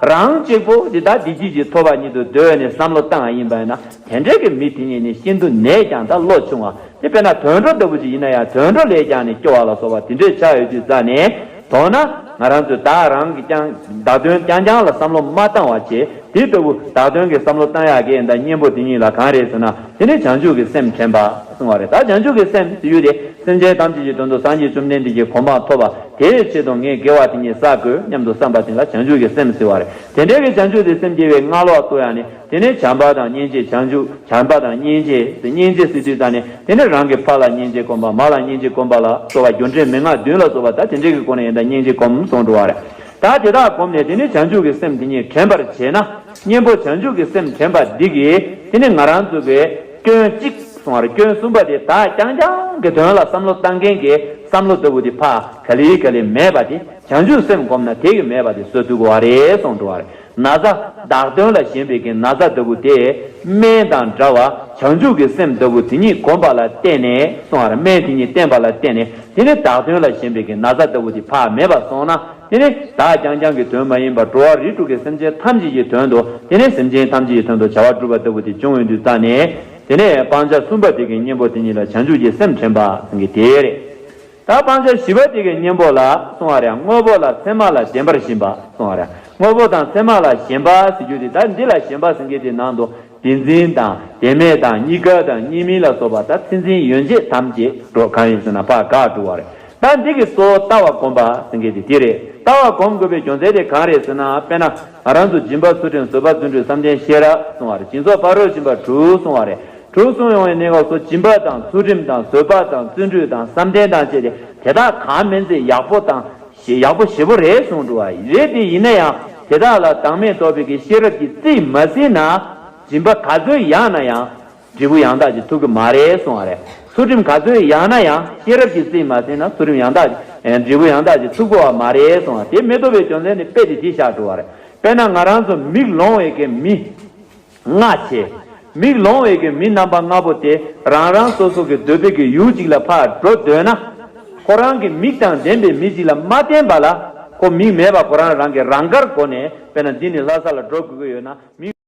རང་གཅིག་པོ་འདི་ལྟར་བདེ་སྐྱིད་ཅིག་ཐོབ་པ་ཉིད་དུ་འདོད་ནས་བསམ་བློ་བཏང་བ་ཡིན་པ་ཡིན་ན། དེ་འདྲའི་གི་མི་དེ་ཉིད་ནི་ཤིན་ཏུ་ནས་ཀྱང་ད་བློ་ཆུང་བ། དེ་དཔེར་ན་དུད་འགྲོ་ལྟ་བུ་ཅིག་ཡིན་ན་ཡང་དུད་འགྲོ་ལས་ཀྱང་ནི་སྐྱོ་བ་ལ་སོགས་པ་དེ་འདྲས་ཆགས་ཡོད་དུས་ཙང་ནས། མདོར་ན་ང་རང་ཚོས་བདག་རང་གི་རྐྱང་བདག་དོན་རྐྱང་རྐྱང་ལ་བསམ་བློ་མ་བཏང་བ་བྱས། དེ་ལྟ་བུ་བདག་དོན་གྱི་བསམ་བློ་བཏང་ཡག་གི་ད་གཉེན་པོ་དེ་ཉིད་ལ་གང་རེད་ཟེར་ན། དེ་ནི་བྱང་ཆུབ་ཀྱི་སེམས་དྲན་པ་གསུངས་པ་རེད། ད་བྱང་ཆུབ་ཀྱི་སེམས་ཟེར་རྒྱུ་དེ་སེམས་ཅན་ཐམས་ཅད་ཀྱི་དོན་དུ་སངས་རྒྱས་བཅོམ་ལྡན་འདས་ཀྱི་གོ་འཕང་ཐོབ་པ་དེའི་ཆེད་དུ་ངས་དགེ་བ་དེ་ཉིད་བསགས་དགོས་སྙམ་དུ་བསམ་པ་དེ་ལ་བྱང་ཆུབ་ཀྱི་སེམས་ཟེར་བ་རེད། དེ་འདྲའི་གི་བྱང་ཆུབ་ཀྱི་སེམས་སྐྱེ་བའི་མངའ་འོག་ཏུ་ཡང་ནི། དེ་ནས་བྱམས་པ་དང་སྙིང་རྗེ། བྱང་ཆུབ་བྱམས་པ་དང་སྙིང་རྗེ། སྙིང་རྗེ་ཟེར་དུས་ཙང་ནས་དེ་ནས་རང་གི་ཕ་ལ་སྙིང་རྗེ་སྒོམ་པ། མ་ལ་སྙིང་རྗེ་སྒོམ་པ་ལ་སོགས་པ་རྒྱུ་འབྲས་མན་ངག་བདུན་ལ་སོགས་པ་ད་དེ་འདྲའི་གི་སྒོ་ནས་ཡིན་ད་སྙིང་རྗེ་སྒོམ་གསུངས་འགྲོ་བ་རེད། ད་དེ་དག་སྒོམ་ནས་དེ་ནས་བྱང་ཆུབ་ཀྱི་སེམས་དེ་ཉིད་དྲན་པར་བྱས་ན། གཉེན་པོ་བྱང་ཆུབ་ཀྱི་སེམས་དྲན་པ་འདི་གིས་དེ་ནས་ང་རང་ཚོ་གི་སྐྱོན་གཅིག་གསུངས་པ་རེད། སྐྱོན་གསུམ་པ་དེ་བདག་རྐྱང་རྐྱང་གི་དོན་ལ་བསམ་བློ་བཏང་མཁན་གྱི་བསམ་བློ་ལྟ་བུ་དེ་ཕར་ག་ལེ་ག་ལེ་མེད་པ་དེ། བྱང་ཆུབ་སེམས་བསྒོམས་ན་དེ་གི་མེད་པ་དེ་བཟོ་ཐུབ་ཀྱི་བ་རེད་གསུངས་འགྲོ་བ་རེད། ན་ཚ། བདག་དོན་ལ་ཞེན་པའི་གི་ན་ཚ་ལྟ་བུ་དེ། སྨན་དང་འདྲ་བ་བྱང་ཆུབ་ཀྱི་སེམས་ལྟ་བུ་དེ་ཉིད་བསྒོམས་པ་ལ་བརྟེན་ནས་གསུངས་པ་རེད། སྨན་དེ་ཉིད་བསྟེན་པ་ལ་བརྟེན་ནས་དེ་ནི་བདག་དོན་ལ་ཞེན་པའི་གི་ན་ཚ་ལྟ་བུ་དེ་ཕར་མེད་པར་སོང་ན། དེ་ནི་བདག་རྐྱང་རྐྱང་གི་དོན་མ་ཡིན་པར་འགྲོ་བ་རིགས་དྲུག་གི་སེམས་ཅན་ཐམས་ཅད་ཀྱི་དོན་དུ། དེ་ནི་སེམས་ཅན་ཐམས་ཅད་ཀྱི་དོན་དུ་བྱ་བ་སྒྲུབ་པ་ལྟ་བུ་དེ་བྱུང་ཡོང་དུས་ཙང་ནས། དེ་ནས་སྤང་བྱ་གསུམ་པ་དེ་གི་གཉེན་པོ་དེ་ཉིད་ལ་བྱང་ཆུབ་ཀྱི་སེམས་དྲན་པ་ཟེར་མཁན་དེ་རེད། ད་སྤང་བྱ་བཞི་པ་དེ་གི་གཉེན་པོ་ལ་གསུངས་པ་རེད། དངོས་པོ་ལ་མཚན་མ་ལ་བདེན་པར་ཞེན་པ་གསུངས་པ་རེད། དངོས་པོ་དང་མཚན་མ་ལ་ཞེན་པ་ཟེར་རྒྱུ་དེ། ད་འདི་ལ་ཞེན་པ་ཟེར་མཁན་དེ་ནང་དུ་བདེན་འཛིན་དང་བདེན་མེད་དང་གཉིས་ཀ་དང་གཉིས་མིན་ལ་སོགས་པ་ད་མཚན་འཛིན་ཡོ་བྱད་ཐམས་ཅད་འགྲོ་གང་ཡིན་ཟེར་ན་ཕར་འགག་འགྲོ་བ་རེད། ད་འདི་གི་གཙོ་བོ་ལྟ་བ་སྒོམ་པ་ཟེར་མཁན་དེ་དེ་རེད། ལྟ་བ་སྒོམ་དགོས་པའི་རྒྱུ་མཚན་དེ་གང་རེད་ཟེར་ན། དཔེར་ན་ང་རང་ཚོ་སྦྱིན་པ་ཚུལ་ཁྲིམས་བཟོད་པ་བརྩོན་འགྲུས་བསམ་གཏན་ཤེས་རབ་གསུངས་པ་རེད། སྦྱིན་སོགས་ཕ་རོལ་ཕྱིན་པ་དྲུག་གསུངས་པ་རེད། དྲུག་གསུངས་ཡོང་བའི་གནས་སྐབས་སུ་སྦྱིན་པ་དང་ཚུལ་ཁྲིམས་དང་བཟོད་པ་དང་བརྩོན་འགྲུས་དང་བསམ་གཏན་དང་བཅས་ཏེ་དེ་དག་གང་མིན་ཚེ་ཡག་པོ་དང་ཞེ་ཡག་པོ་ཞེ་པོ་རེད་གསུངས་འགྲོ་བ་རེད་དེ། ཡིན་ན་ཡང་དེ་དག་ལ་བདག་མེད་རྟོགས་པའི་གི་ཤེས་རབ་ཀྱིས་རྩིས་མ་ཟིན་ན་སྦྱིན་པ་ག་ཚོད་ཡག་ན་ཡང་འབྲས་བུ་ཡང་དག་ཅིག་ཐོབ་ཀྱི་མ་རེད་གསུངས་པ་རེད། ཚུལ་ཁྲིམས་ག་ཚོད་ཡག་ན་ཡང་ཤེས་རབ་ཀྱིས་རྩིས་མ་ཟིན་ན་ཚུལ་ཁྲིམས་ཡང་དག་ཅིག་འབྲས་བུ་ཡང་དག་ཅིག་ཐོབ་ཀྱི་མ་རེད་གསུངས་པ་དེ་མི་ཐོབ་པའི་རྒྱུ་མཚན་ནི་དཔེ་དེ་དེ་བཞག་འགྲོ་བ་རེད། དཔེར་ན་ང་རང་ཚོ་མིག་ལོང་བའི་གི་མི། སྔ་ཕྱི། མིག་ལོང་བའི་གི་མི་རྣམ་པ་ལྔ་པོ་དེ་རང་རང་སོ་སོ་གི་འདོད་པའི་གི་ཡུལ་གཅིག་ལ་ཕར་འགྲོ་འདོད་ན། ཁོ་རང་གི་མིག་དང་ལྡན་པའི་མི་གཅིག་ལ་མ་བརྟེན་པ་ལ་ཁོ་མིག་མེད་པ་ཁོ་རང་རང་གི་རང་དགར་སྒོ་ནས་དཔེར་ན་འདི་ནས་ལྷ་ས་ལ་འགྲོ་དགོས་ཀྱི་ཡོད་ན་མིག